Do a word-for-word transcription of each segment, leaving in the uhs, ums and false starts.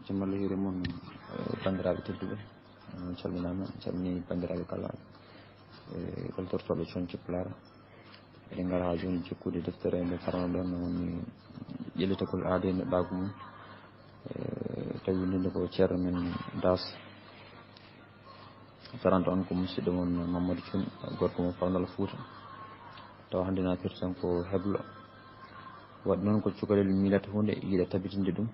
Jamalla hiire mon, eh, banndiraaɓe tedduɓe. On calminaama, on calmini banndiraaɓe kala, eh, goltortooɓe Conci Pulaar. Eɗen ngara haa jooni jokkude deftere nde karano ɗon, no woni ƴellitagol aada e neɗɗaagu mum. Eh, tawi winndinde ko ceerno men Das. Saranta on ko musidɗo mon Mamadou Thioune, gorko mo Fawnal Fouta. Tawa hannde na firti tan ko heblo. Waɗi noon ko cukalel miilata huunde, yiɗa tabitinde ɗum.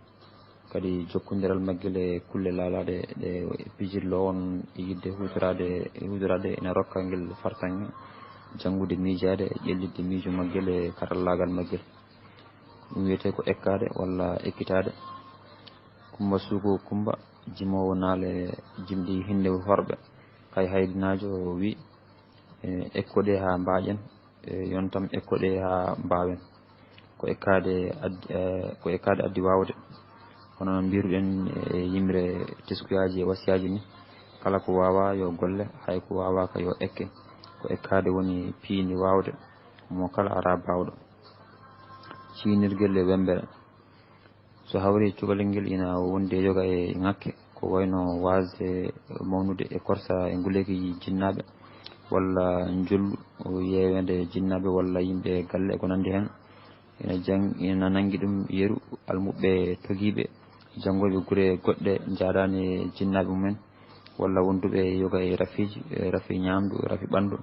Kadi jokkondiral maggel e kulle laalaaɗe ɗe pijirlo on e yiɗde huutoraade, huutoraade ina rokka ngel fartaŋŋe janngude miijaade e ƴellitde miijo maggel e karallaagal maggel. Ɗum wiyetee ko ekkaade walla ekkitaade. Kumba Suuko Kumba, jimoowo naale jimɗi hinnde horɓe, kay haydinaajo o wi, e, ekkoɗe haa mbaaƴen, e, yontam ekkoɗe haa mbaawen. Ko ekkaade addi, e, ko ekkaade addi waawde. Kono no mbiruɗen e yimre teskuyaaji e wasiyaaji ni, kala ko waawaa yo golle, hay ko waawaaka yo ekke. Ko ekkaade woni piindi waawde, mo kala ara baawɗo. Ciynirgel e wembere. So hawri e cukalel ngel ina wondi e yoga e ŋakke, ko wayno waasde mawnude e korsa e nguleeki jinnaaɓe, walla njollu yeeweende jinnaaɓe, walla yimɓe galle e ko nanndi heen. Ina jang-, ina nanngi ɗum yeru almuɓɓe togiiɓe, janngooɓe gure goɗɗe njaadaani e jinnaaɓe mumen, walla wonduɓe e yoga e rafiiji, e rafi ñaamdu, rafi ɓanndu.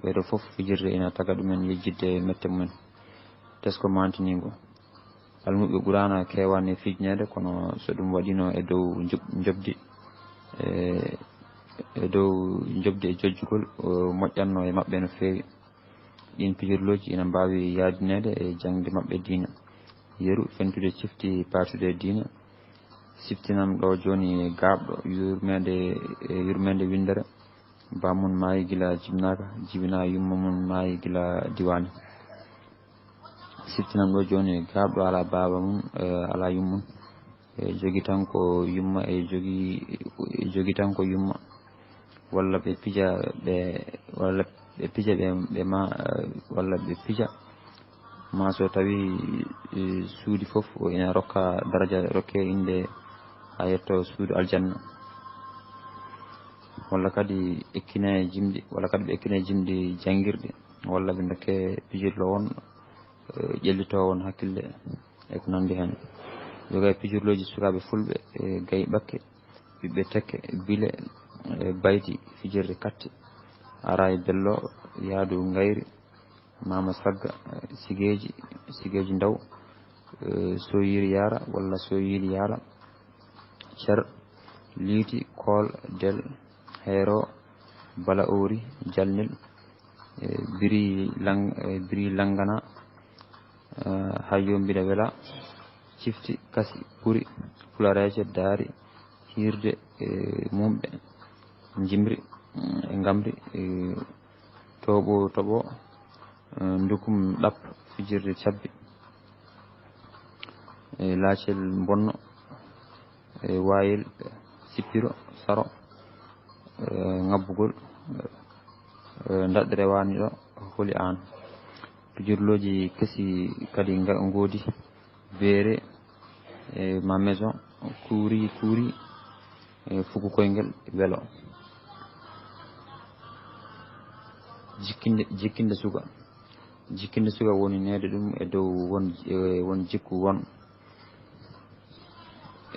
Ɓeeɗo fof fijirde ina taga ɗumen yejjitde mette mumen. Tesko maantiniingo. Almuɓɓe ɓuraana keewaani fijneede, kono so ɗum waɗiino e dow njoɓ-, njoɓdi, e, e dow njoɓdi e jojjugol, o moƴƴatno e maɓɓe no feewi. Ɗiin pijirlooji ina mbaawi yaadineede e jaŋde maɓɓe diina. Yeru, fentude cifti paatude e diina. Siftinam ɗo jooni gaaɓɗo yurmeende, e yurmeende winndere. Baa mum maayi gila jibnaaka, jibinaa yumma mum maayi gila diwaani. Siftinam ɗo jooni gaaɓɗo alaa baaba mum, e, alaa yummum. E, jogi tan ko yumma, e, jogi, e, jogi tan ko yumma. Walla ɓe pija ɓe, walla ɓe pija ɓe, ɓe ma, e, walla ɓe pija ma so tawi, e, suudi fof o ina rokka daraja, rokke innde haa yetto suudu aljanna. Walla kadi ekkina e jimɗi, walla kadi ɓe ekkina e jimɗi janngirɗi, walla ɓe ndokke pijirlo on, e, ƴellitoowo on hakkille e ko nanndi heen. Yoga e pijirlooji sukaaɓe fulɓe, e, gayi ɓakke, ɓiɓɓe tekke, bile, e, bayti, fijirde katte, ara e bello, yaadu ngayri, mama sagga, e, sigeeji, sigeeji ndaw, e, soyiri yaara walla soyiri yaara, cer, liiti, kool, del, heero, bala owri, jalnel, e, biri lang-, e, biri langana, e, hayyo mbiɗa wela, cifti, kasi, puri, fulareeje, daari, hiirde, e, mumɓe, njimri, mm, e ngamri, e, toɓo, toɓo, e, ndukum, ɗap, fijirde cabbi, e, laacel mbonno, e, waayel, sippiro, saro, e, ngabbugol, e, ndaɗɗere waani ɗo, holi aan. Pijirlooji kesi kadi nga-, ngoodi, beere, e, ma maison, kuuri, kuuri, e, fuku koyngel, welo. Jikkinde, jikkinde suka. Jikkinde suka woni neede ɗum e dow won, e, won jikku won.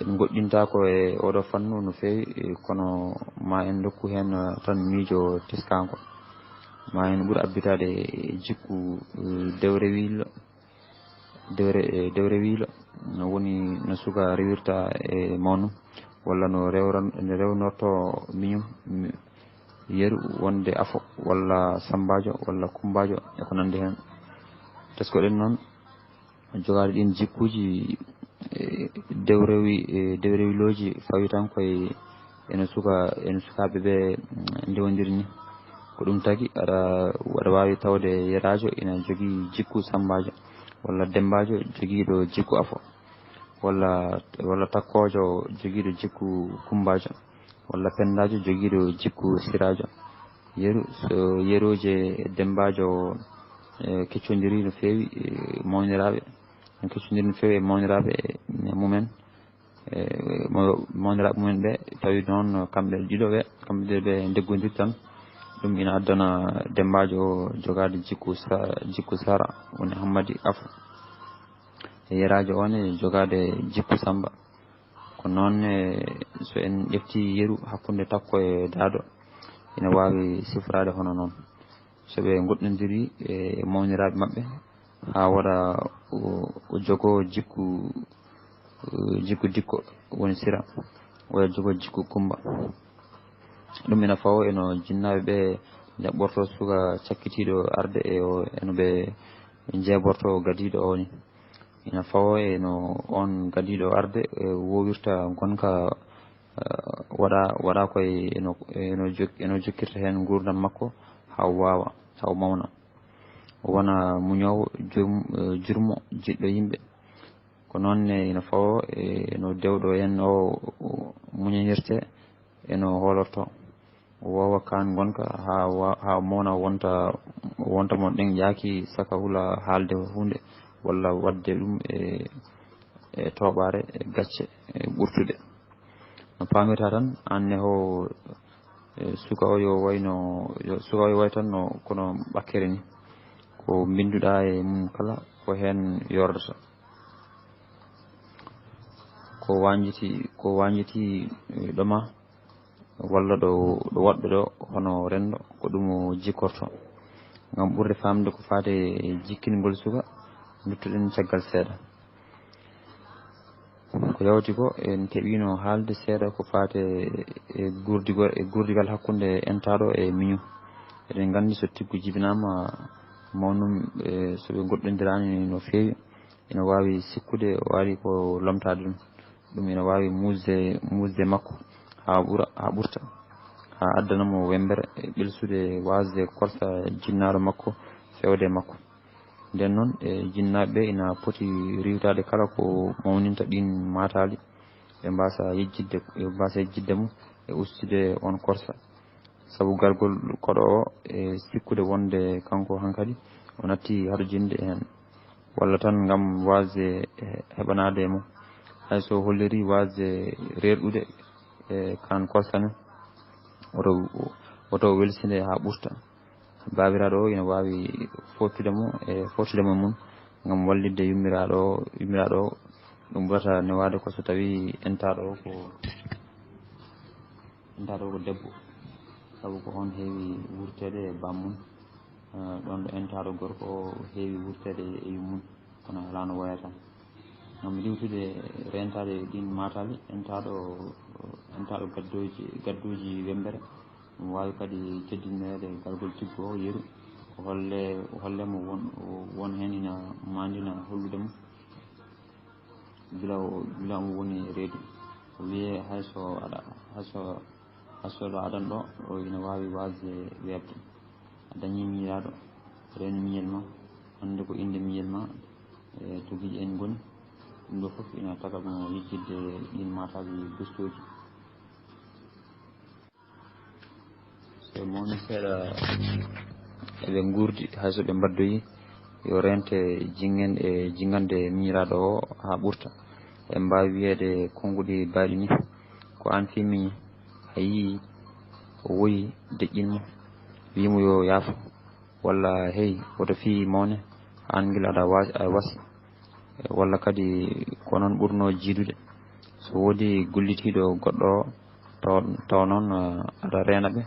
En ngoɗɗintaako e oɗo fannu no feewi, e, kono ma en ndokku heen, e, tan miijo teskaango. Ma en ɓur abbitaade e jikku, e, dewrewiilo. Dewre, e, dewrewiilo no woni no suka rewirta e mawnu, walla no rewran-, no rewnorto miñum, mi-, yeru wonde afo, walla sambaajo, walla kumbaajo, e ko nanndi heen. Teskoɗen noon, jogaade ɗiin jikkuuji, e, dewrewi-, e, dewrewilooji fawi tan koye ene suka, ene sukaaɓe ɓe, mm, ndewondiri ni. Ko ɗum tagi aɗa, aɗa waawi tawde yeraajo ina jogii jikku sambaajo, walla demmbaajo jogiiɗo jikku afo, walla, walla takkoojo jogiiɗo jikku kumbaajo, walla penndaajo jogiiɗo jikku siraajo. Yeru, so yerooje e demmbaajo, e, keccondiri no feewi, e, mawniraaɓe, no keccondiri no feewi e mawniraaɓe e mumen. E, mo-, mawniraaɓe mumen ɓe, tawi noon kamɓe ɗiɗo ɓe, kamɓe ɗiɗo ɓe ndeggondir tan. Ɗum ina addana Demmbaajo o jogaade jikku sa-, jikku Sara, woni Hammadi Afu. E Yeraajo o ne jogaade jikku Sammba. Ko noon ne, so en ƴeftii yeru hakkunde Takko e Daado, ina waawi sifraade hono noon. So ɓe ngoɗɗondiri e mawniraaɓe maɓɓe, haa waɗa o, o jogoo jikku, jikku Dikko, woni Sira, walla jogoo jikku Kummba. Ɗum ina fawo e no jinnaaɓe ɓe njaɓɓortoo suka cakkitiiɗo arde e o, e no ɓe njeebortoo gadiiɗo o ni. Ina fawo e no oon gadiiɗo arde, e, woowirta ngonka, eh, waɗa, waɗa koye eno, eno jok-, eno jokkirta heen nguurndam makko haa o waawa, haa o mawna. O wona muñoowo, jurm-, eh, jurmo, jiɗɗo yimɓe. Ko noon ne ina fawo e no dewɗo en o, o muñanirte, e no hoolorto. O woowa kaan ngonka haa wa-, haa o mawna wonta, wonta mo ɗen ƴaaki saka hula haalde huunde walla waɗde ɗum e, e tooɓaare, e gacce, e ɓurtuɗe. No paamirta tan, aan ne ho, e, suka o yo wayno, yo, suka o yo way tan no kono ɓakkere ni. Ko mbinnduɗaa e mum kala, ko heen yordata. Ko wañjiti, ko wañjiti, e, ɗo ma, walla ɗo, ɗo waɗɓe ɗo, hono renndo, ko ɗum o jikkorto. Ngam ɓurde faamde ko faati e jikkingol suka, nduttoɗen caggal seeɗa. Ko yawti ko, en keɓiino haalde seeɗa ko faati e guurdigo-, e guurdigal hakkunde entaaɗo e miñu. Eɗen nganndi so tiggu jibinaama mawnum, e so ɓe ngoɗɗondiraani no feewi, ina waawi sikkude o ari ko lomtaade ɗum. Ɗum ina waawi muusde, muusde makko haa ɓura, haa ɓurta, haa addana mo wemmbere e ɓelsude waasde korsa jinnaaɗo makko, fewde e makko. Ndeen noon, e jinnaaɓe ɓe ina poti riiwtaade kala ko mawninta ɗiin maataali, ɓe mbaasa yejjitde, ɓe mbaasa yejjitde mo e ustude oon korsa. Sabu gargol koɗo o e sikkude wonde kanko hankadi o natti hatojinde heen, walla tan ngam waasde he-, heɓanaade e mo. Hay so hollirii waasde reerɗude e kaan korsa ne, woto, woto o welsinde haa ɓurta. Baabiraaɗo o ina waawi fooɗtude mo e fooɗtude mo e mum ngam wallitde yummiraaɗo o, yummiraaɗo o. Ɗum ɓurata newaade ko so tawii entaaɗo o ko, entaaɗo o ko debbo, sabu ko oon heewi wurteede e bammum, eh, ɗoon ɗo entaaɗo gorko o heewi wurteede e yummum, kono alaa no wayata. Ngam riiwtude reentaade e ɗiin maataali, entaaɗo, entaaɗo gaddooji, gadduuji wemmbere, omo waawi kadi teddindeede gargol tiggu o yeru, o holle, o holle mo won, won heen ina maandina hollude mo gila o, gila omo woni e reedu. O wiyee hay so aɗa, hay so, hay so ɗo aɗan ɗo, o ina waawi waasde weeɓde. A dañii miñiraaɗo, reeno miñel ma, anndu ko innde miñel ma, e to giƴe en ngoni. Ɗum ɗo fof ina taga mo yejjitde ɗiin maataali gustooji. So ɓe mawni seeɗa, eɓe nguurdi, hay so ɓe mbaɗdoyi, yo reente jingen e jingande miñiraaɗo o haa ɓurta. En mbaawi wiyeede konnguɗi baaɗi ni, ko aan fii miñi, a yii, o woyi deƴƴin mo, wii mo yo yaafo, walla hey, woto fii mawne, aan gila aɗa waasi, aɗa wasi. E, walla kadi ko noon ɓurnoo jiidude. So woodii gullitiiɗo goɗɗo o, taw, taw noon, eh, aɗa reena ɓe,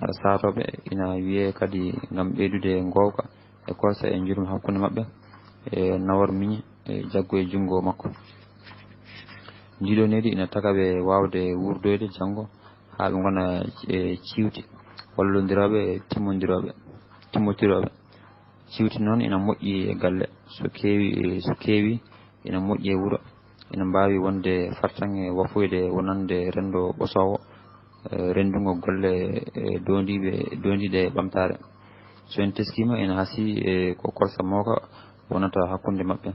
aɗa saatoo ɓe, ina wiyee kadi ngam ɓeydude ngoowka e korsa e njurum hakkunde maɓɓe, e nawor miñi, e jaggu e junngo makko. Ndii ɗoo nehdi ina taga ɓe waawde wuurdoyde janngo haa ɓe ngona, e, ciwti, wallondirooɓe, e timmondirooɓe, timmotirooɓe. Ciwti noon ina moƴƴi e galle, so keewi, so keewi ina moƴƴi e wuro, ina mbaawi wonde fartaŋŋe wafuyde wonande renndo ɓosoowo, eh, renndungo golle, eh, doondiiɓe, doondiiɗe e ɓamtaare. So en teskiima, ina hasii, eh, ko korsa mooka wonata hakkunde maɓɓe.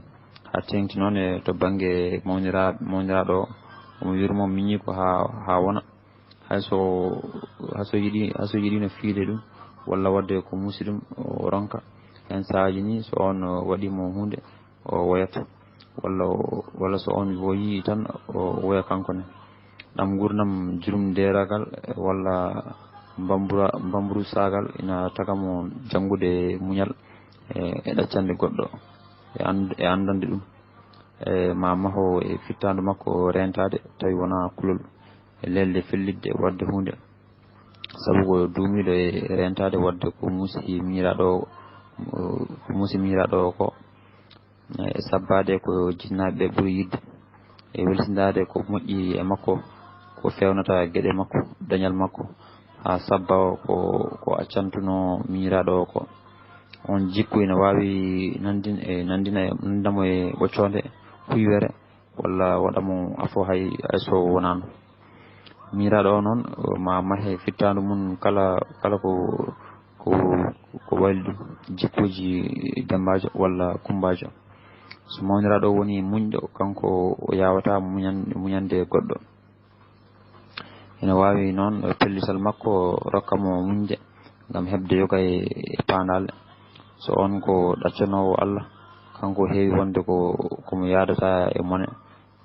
Haa teeŋti noon e to bannge mawnira-, mawniraaɗo o, omo yurmoo miñiiko haa, haa wona. Hay so, hay so yiɗi, hay so yiɗiino fiide ɗum, walla waɗde ko muusi ɗum, o ronka. Heen sahaaji nii, so oon waɗii mo huunde, o woyat. Walla o, walla so on o yii tan, o woya kanko ne. Ɗam nguurndam jurum deeragal, walla mbambura-, mbamburusaagal ina taga mo janngude muñal e, e ɗaccande goɗɗo, e and-, e anndande ɗum. E ma maho e fittaandu makko reentaade, tawi wonaa kulol, e leelde fellitde waɗde huunde. Sabu ko duumiiɗo e reentaade waɗde ko muusi miñiraaɗo o, ko muusi miñiraaɗo o ko, e sabbaade ko jinnaaɓe ɓe ɓuri yiɗde, e welsindaade ko moƴƴi e makko, ko feewnata geɗe makko, dañal makko, haa sabba o ko, ko accantunoo miñiraaɗo o ko. On jikku ina waawi nanndin-, e nanndina, nanndina mo e ɓoccoonde, huywere, walla waɗa mo afo hay, hay so wonaano. Miñiraaɗo o noon, ma mahe fittaandu mum kala, kala ko, ko, ko wayli ɗum, jikkuuji Demmbaajo walla Kummbaajo. So mawniraaɗo o woni muñɗo, kanko o yaawataa muñan-, muñande goɗɗo. Ina waawi noon pellital makko rokka mo muñde ngam heɓde yoga e paandaale. So on ko ɗaccanoowo Allah, kanko heewi wonde ko, ko mo yaadata e mone.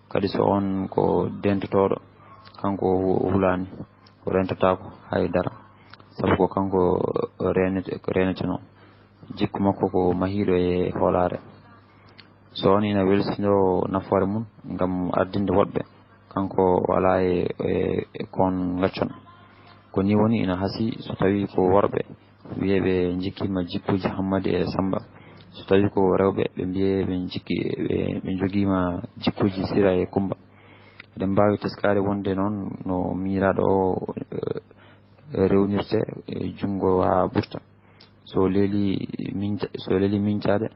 Kadi so on ko deentotooɗo, kanko o hulaani, o reentataako hay dara, sabu ko kanko reenete-, reenetenoo. Jikku makko ko mahiiɗo e hoolaare. So on ina welsindoo nafoore mum ngam ardinde woɗɓe, kanko o alaa e, e, e kon ngaccon. Ko nii woni ina hasii so tawii ko worɓe, wiyee ɓe njikkiima jikkuuji Hammadi e Sammba. So tawii ko rewɓe, ɓe mbiyee ɓe njikki-, ɓe, ɓe njogiima jikkuuji Sira e Kummba. Eɗen mbaawi teskaade wonde noon no miñiraaɗo o, eh, rewnirte e junngo haa ɓurta. So leeli miñca-, so leeli miñcaade,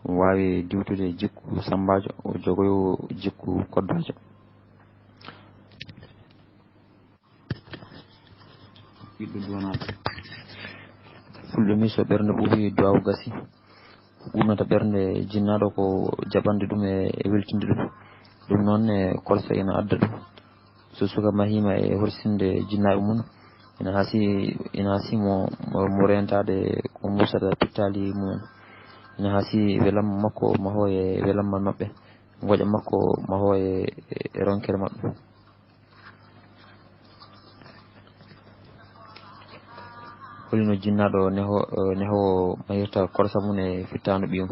omo waawi diwtude jikku Sammbaajo, o jogoyo jikku Koddaajo. Ɓiɗɗo duwanaaɗo. Fulɓe mbi so ɓernde ɓuuɓi, duwaawu gasi. Ko ɓurnata ɓernde jinnaaɗo ko jaɓande ɗum e, e weltinde ɗum. Ɗum noon e Korsa ina adda ɗum. So suka mahiima e horsinde jinnaaɓe mum, ina hasii, ina hasii mo, mo, mo reentaade ko muusata pittaali mumen. Ina hasii welamma makko mahoo e welamma maɓɓe, ngoƴa makko mahoo e, e ronkere maɓɓe. Holi no jinnaaɗo neho-, eh, nehoowo mahirta korsa mum e fittaandu ɓiyum?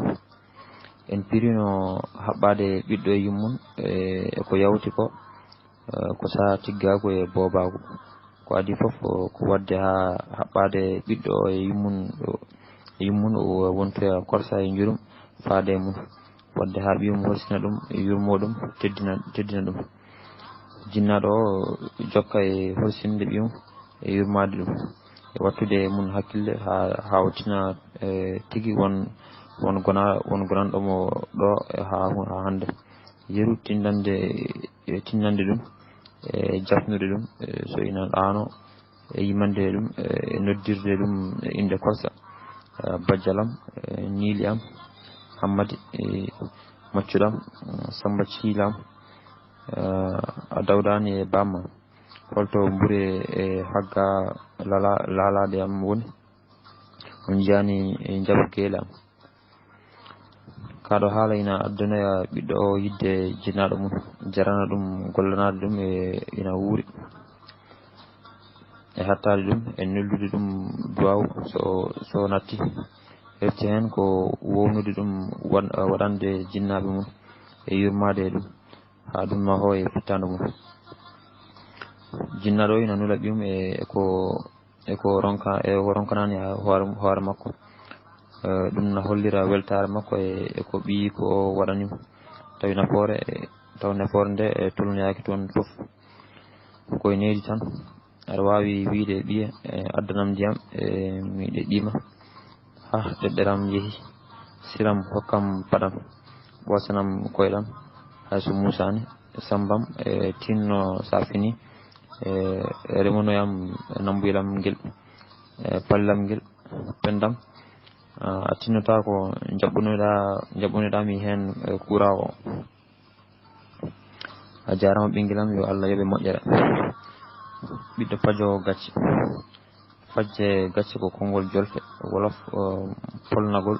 En pirino haɓɓaade ɓiɗɗo e yummum, eh, e ko yawti ko, eh, ko saha tiggaagu e boobaagu. Ko adii fof, ko waɗde haa haɓɓaade ɓiɗɗo o e yummum, e yummum o wontoya korsa e njurum faade e mum. Waɗde haa ɓiyum horsina ɗum, yurmoo ɗum, teddina, teddina ɗum. Jinnaaɗo o jokka e horsinde ɓiyum e yurmaade ɗum, e waɗtude e mum hakkille haa, haa o tina, e, tigi won, won gona-, won gonanɗo mo ɗo e haa, haa hannde. Yeru tindande, e, tindande ɗum, e, jafnude ɗum, e, so ina ɗaano, e yimande ɗum, e noddirde ɗum e innde korsa, e bajjal am, e niili am, Hammadi, e maccuɗo am, Sammba Ciilam, e a dawdaani e baamma. Holto mbure e hagga lala-, laalaaɗe am woni? On njiyaani e njaɓu geele am. Kaa ɗo haala ina addanoya ɓiɗɗo o yiɗde jinnaaɗo mum, jarana ɗum, gollanaade ɗum, e ina wuuri e hattaade ɗum, e neldude ɗum duwaaw so, so natti. Hefti heen ko wownude ɗum waɗ-, waɗande jinnaaɓe mum e yurmaade e ɗum, haa ɗum mahoo e fittaandu mum. Jinnaaɗo o ina nula ɓiyum e ko e ko ronka-, e ko ronkanaani hoore, hoore makko. Eh, ɗum na hollira weltaare makko e, e ko ɓiyiiko o waɗani mo. Tawi nafoore, taw nafoore nde, e tolnoyaaki toon fof. Ko e nehdi tan. Aɗa waawi wiyde, "Ɓiye, e addanam ndiyam, e mi ɗeɗɗiima. Hah, ɗeɗɗeram yehi. Siram, hokkam paɗam. Ɓoosanam koyɗam. Hay so muusaani, sammbam, e tinno sa fini." E, remonoyam nambuylam ngel, e, pallam ngel, pendam. A, a tinnotaako, jaɓɓunoɗa, jaɓɓunoɗami heen, e, kuuraa o. A jaaraama, ɓinngel am, yo Allah yoɓe moƴƴere. Ɓiɗɗo pajo gacce. Fajje gacce ko konngol jolte, wolof, e, polnagol.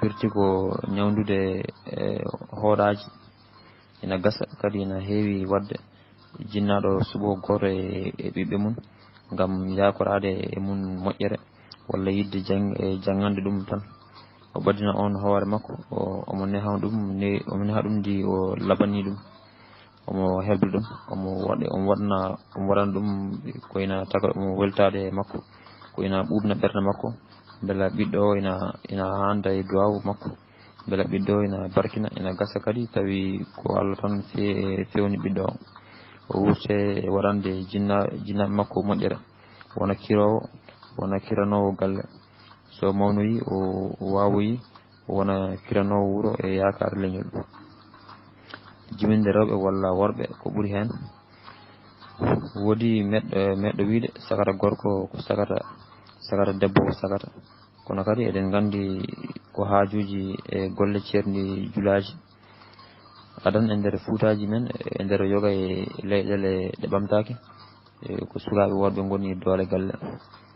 Firti ko ñawndude e hooraaji. Ina gasa kadi ina heewi waɗde jinnaaɗo suɓo gooto e, e ɓiɓɓe mum ngam yaakoraade e mum moƴƴere walla yiɗde jang-, e janngande ɗum tan. O ɓaddina oon hoore makko, o, omo neha ɗum, ne-, omo neha ɗum ndi o labanii ɗum. Omo herdu ɗum, omo waɗa, omo waɗana, omo waɗana ɗum ko ina taga, omo weltaade e makko, ko ina ɓuuɓna ɓernde makko, mbela ɓiɗɗo o ina, ina hannda e duwaawu makko, mbela ɓiɗɗo o ina barkina, ina gasa kadi tawi ko Allah tan fe-, fewni ɓiɗɗo o. O wuurte e waɗande jinna-, jinnaaɓe makko moƴƴere, wona kiroowo, wona kiranoowo galle. So mawnoyi, o, o waawoyi, wona kiranoowo wuro e yaakaare leñol. Jibinde rewɓe walla worɓe ko ɓuri heen. Woodi meɗ-, eh, meɗɗo wiyde sakata gorko ko sakata, sakata debbo ko sakata. Kono kadi eɗen nganndi ko haajuuji e golle ceerndi julaaji. Adan e nder fuutaaji men, e nder yoga e leyɗeele ɗe ɓamtaaki, e ko sukaaɓe worɓe ngoni doole galle.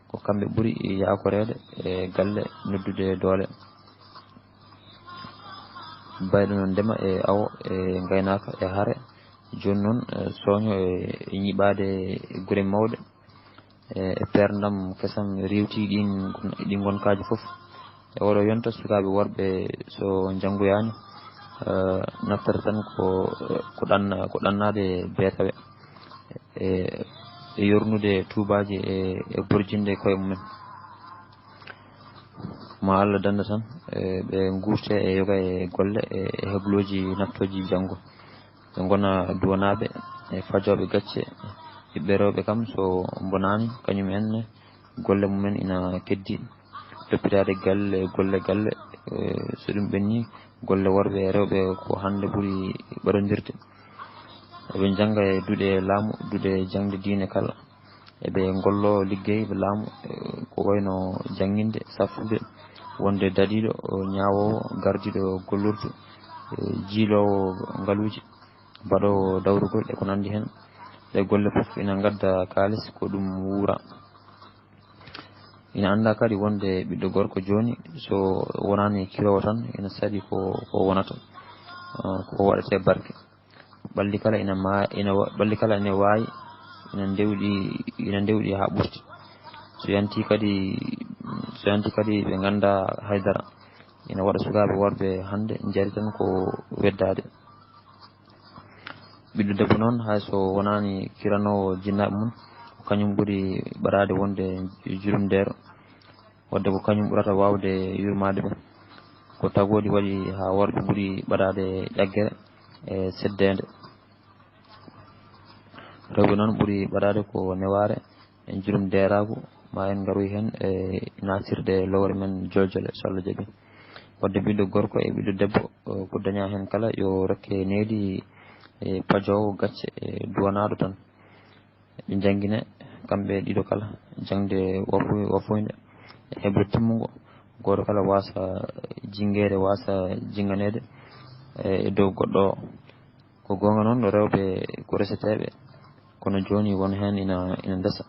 Ko kamɓe ɓuri yaakoreede e galle noddude doole. Bayɗo no ndema e awo e ngaynaaka e hare, jooni noon, e sooño e, e ñiɓaade gure mawɗe, e, e peerndam kesam riiwti ɗin, ɗin ngonkaaji fof. E oɗo yonta sukaaɓe worɓe so njanngoyaani, e, naftata tan ko, ko ɗanna-, ko ɗannaade beetawe, e, e yornude tuubaaji e, e borjinde koye mumen. Ma Allah dannda tan, e, ɓe nguurte e yoga e golle e, e heblooji naftooji janngo. Ɓe ngona duwanaaɓe e fajooɓe gacce. Ɓiɓɓe rewɓe kam so mbonaani, kañum en ne golle mumen ina keddi. Toppitaade galle, golle galle, e, so ɗum ɓenni, golle worɓe e rewɓe ko hannde ɓuri ɓadondirde. Eɓe njannga e duɗe laamu, duɗe jaŋde diine kala. Eɓe ngollo liggey laamu, e, ko wayno jannginde, safrude, wonde dadiiɗo, o ñaawoowo, gardiiɗo gollordu, e, jiiloowo ngaluuji, baɗoowo dawrugol e ko nanndi heen. Ɗe golle fof ina ngadda kaalis, ko ɗum wuura. Ina annda kadi wonde ɓiɗɗo gorko jooni, so wonaani kiroowo tan, ina saɗi ko, ko wonata, eh, ko waɗetee barke. Ɓalli kala ina ma-, ina wa-, ɓalli kala ina waayi, ina ndewɗi, ina ndewɗi haa ɓurti. So yanti kadi, so yanti kadi ɓe ngannda haydara. Ina waɗa sukaaɓe worɓe hannde njari tan ko weddaade. Ɓiɗɗo debbo noon, hay so wonaani kiranoowo jinnaaɓe mum, ko kañum ɓuri ɓadaade wonde jurumdeero. Wadde ko kañum ɓurata waawde yurmaade ɓe. Ko tagoodi waɗi haa worɓe ɓuri ɓadaade ƴaggere e seddeende. Rewɓe noon ɓuri ɓadaade ko newaare e jurumdeeraagu, ma en ngaroy heen e natirde lowre men joljole, so Allah jaɓi. Wadde ɓiɗɗo gorko e ɓiɗɗo debbo, eh, ko dañaa heen kala, yo rokke needi e pajoowo gacce e duwanaaɗo tan. Ɓe njanngine kamɓe ɗiɗo kala, jaŋde wafoy-, wafoynde e heɓre timmungo. Gooto kala waasa jinngeede, waasa jinnganeede, eh, e dow goɗɗo o. Ko goonga noon, rewɓe ko reseteeɓe, kono jooni won heen ina, ina ndesa,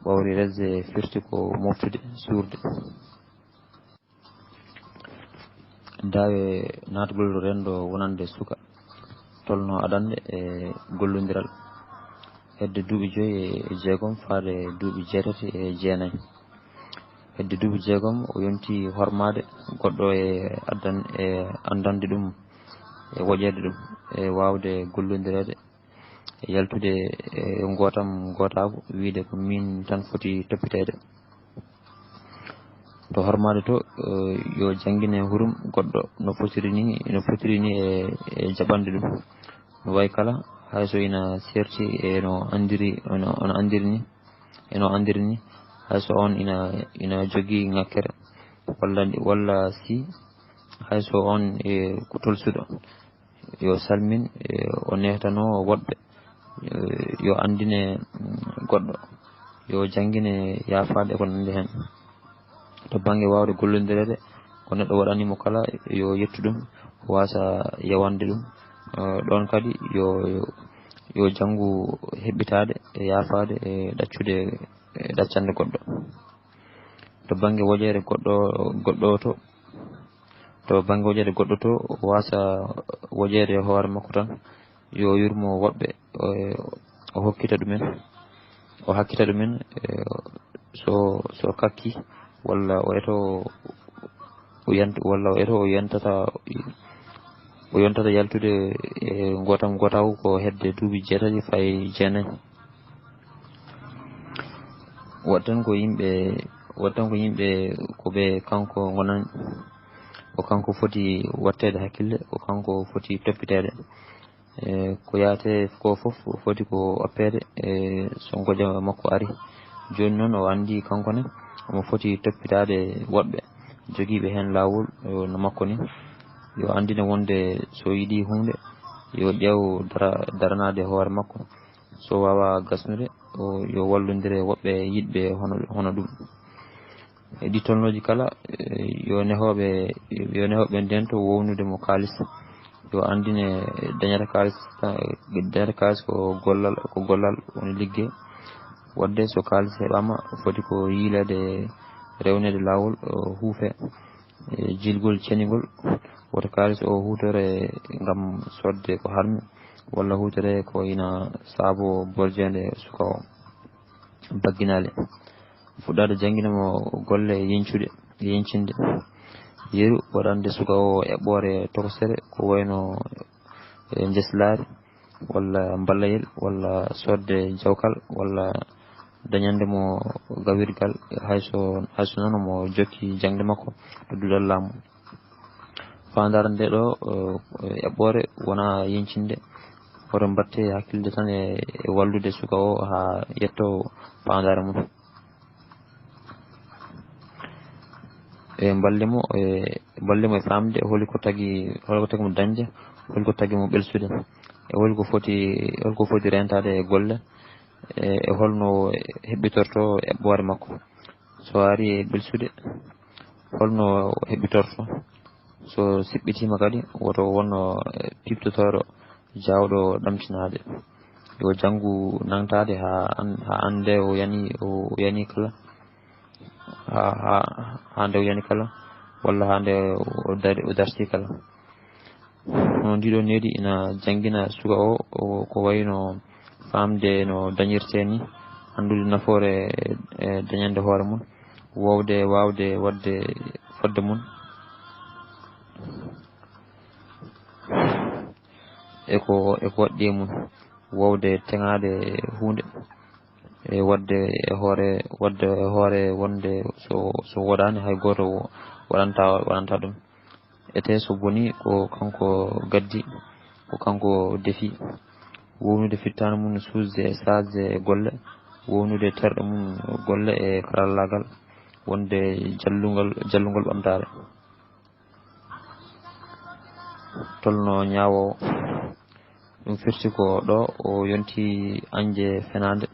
wawri resde firti ko moftude, suurde. Daawe naatgol renndo wonande suka tolno adannde e gollondiral hedde duuɓi joyi e jeegom faade duuɓi jeetati e jeenayi. Hedde duuɓi jeegom, o yonti hormaade goɗɗo e addan-, e anndande ɗum, e woƴeede ɗum, e waawde gollondireede, e yaltude e ngootam ngootaagu, wiyde ko miin tan foti toppiteede. To hormaade to, eh, yo janngine hurum goɗɗo no fotiri ni, no fotiri ni e, e jaɓande ɗum. No wayi kala, hay so ina seerti e no anndiri, no, no anndiri ni, e no anndiri ni, hay so on ina, ina jogii ŋakkere, walla, walla si, hay so on e ko tolsuɗo, yo salmin, e o nehtano woɗɓe, e yo anndine, mm, goɗɗo, yo janngine yaafaade e ko nanndi heen. To bannge waawde gollondireede, ko neɗɗo waɗani mo kala, yo yettu ɗum, waasa yawande ɗum. Eh, ɗoon kadi yo, yo, yo janngu heɓɓitaade e yaafaade e ɗaccude, e ɗaccande goɗɗo. To bannge woƴeere goɗɗo, goɗɗo to, to bannge woƴeede goɗɗo to, o waasa woƴeede hoore makko tan, yo yurmo woɓɓe, o, o hokkita ɗumen, o hakkita ɗumen, e, so, so kakki, walla o eto o yant-, walla o eto o yantata, o yontata yaltude e gootam gootaw ko hedde duuɓi jeetati fay jeenayi. Waɗ tan ko yimɓe, waɗ tan ko yimɓe ko ɓe kanko ngonani, ko kanko foti watteede hakkille, ko kanko foti toppiteede. E, ko yaate ko fof foti ko oppeede, e, so ngoƴa makko ari. Jooni noon o anndi kanko ne, omo foti toppitaade woɗɓe jogiiɓe heen laawol, o, no makko ni. Yo anndine wonde so yiɗi huunde, yo ƴeew dara-, daranaade hoore makko. So waawaa gasnude, o, yo wallondire woɓɓe yiɗɓe hono, hono ɗum. E ɗi tolnooji kala, e, yo nehooɓe, yo nehooɓe ndento wownude mo kaalis. Yo anndine dañata kaalis, dañata kaalis ko gollal, ko gollal woni liggey. Waɗde so kaalis heɓaama, foti ko yiileede, rewneede laawol, o, huufe, e, jiilgol ceningol. Woto kaalis o huutore ngam soodde ko harmi, walla huutore ko ina saabo borjeende suka o. Bagginaali. Fuɗɗaade janngina mo golle yeñcuɗe, yeñcinde. Yeru, waɗande suka o eɓɓoore tokosere, ko wayno, e, njeslaari, walla mballayel, walla soodde jawkal, walla dañande mo gawirgal, hay so, hay so noon omo jokki jaŋde makko to duɗal laamu. Faandaare nde ɗo, e, eɓɓoore wonaa yeñcinde. Hoto mbaɗte hakkilde tan e, e wallude suka o haa yetto faandaare mum. E mballe mo, e mballe mo e faamde holi ko tagi, holi ko tagi mo dañde, holi ko tagi mo ɓelsude, e holi ko foti, holi ko foti reentaade e golle, e, e holno heɓɓitorto eɓɓoore makko. So ari e ɓelsude, holno heɓɓitorto? So siɓɓitiima kadi, woto wonno, e, piɓtotooɗo jaawɗo ɗamtinaade. Yo janngu nangtaade haa an-, haa annde o yani, o yani kala, haa, haa, haa nde o yani kala, walla haa nde o dari-, o dartii kala. Hono ndiɗo needi ina janngina suka o, o, ko wayno faamde no dañirtee ni, anndude nafoore, e, dañande hoore mum, wowde, waawde waɗde fodde mum, e ko, e ko waɗɗi e mum, wowde teŋaade huunde, e waɗde e hoore, waɗde e hoore wonde so, so woɗaani hay gooto wo-, waɗanta, waɗanta ɗum. Etee so bonii ko kanko gaddi, ko kanko defi. Wownude fittaandu mum, suusde e saasde e golle, wownude terɗe mum golle e karallaagal, wonde jallungol, jallungol ɓamtaare. Tolno ñaawoowo. Ɗum firti ko ɗo o yonti añde fenaande.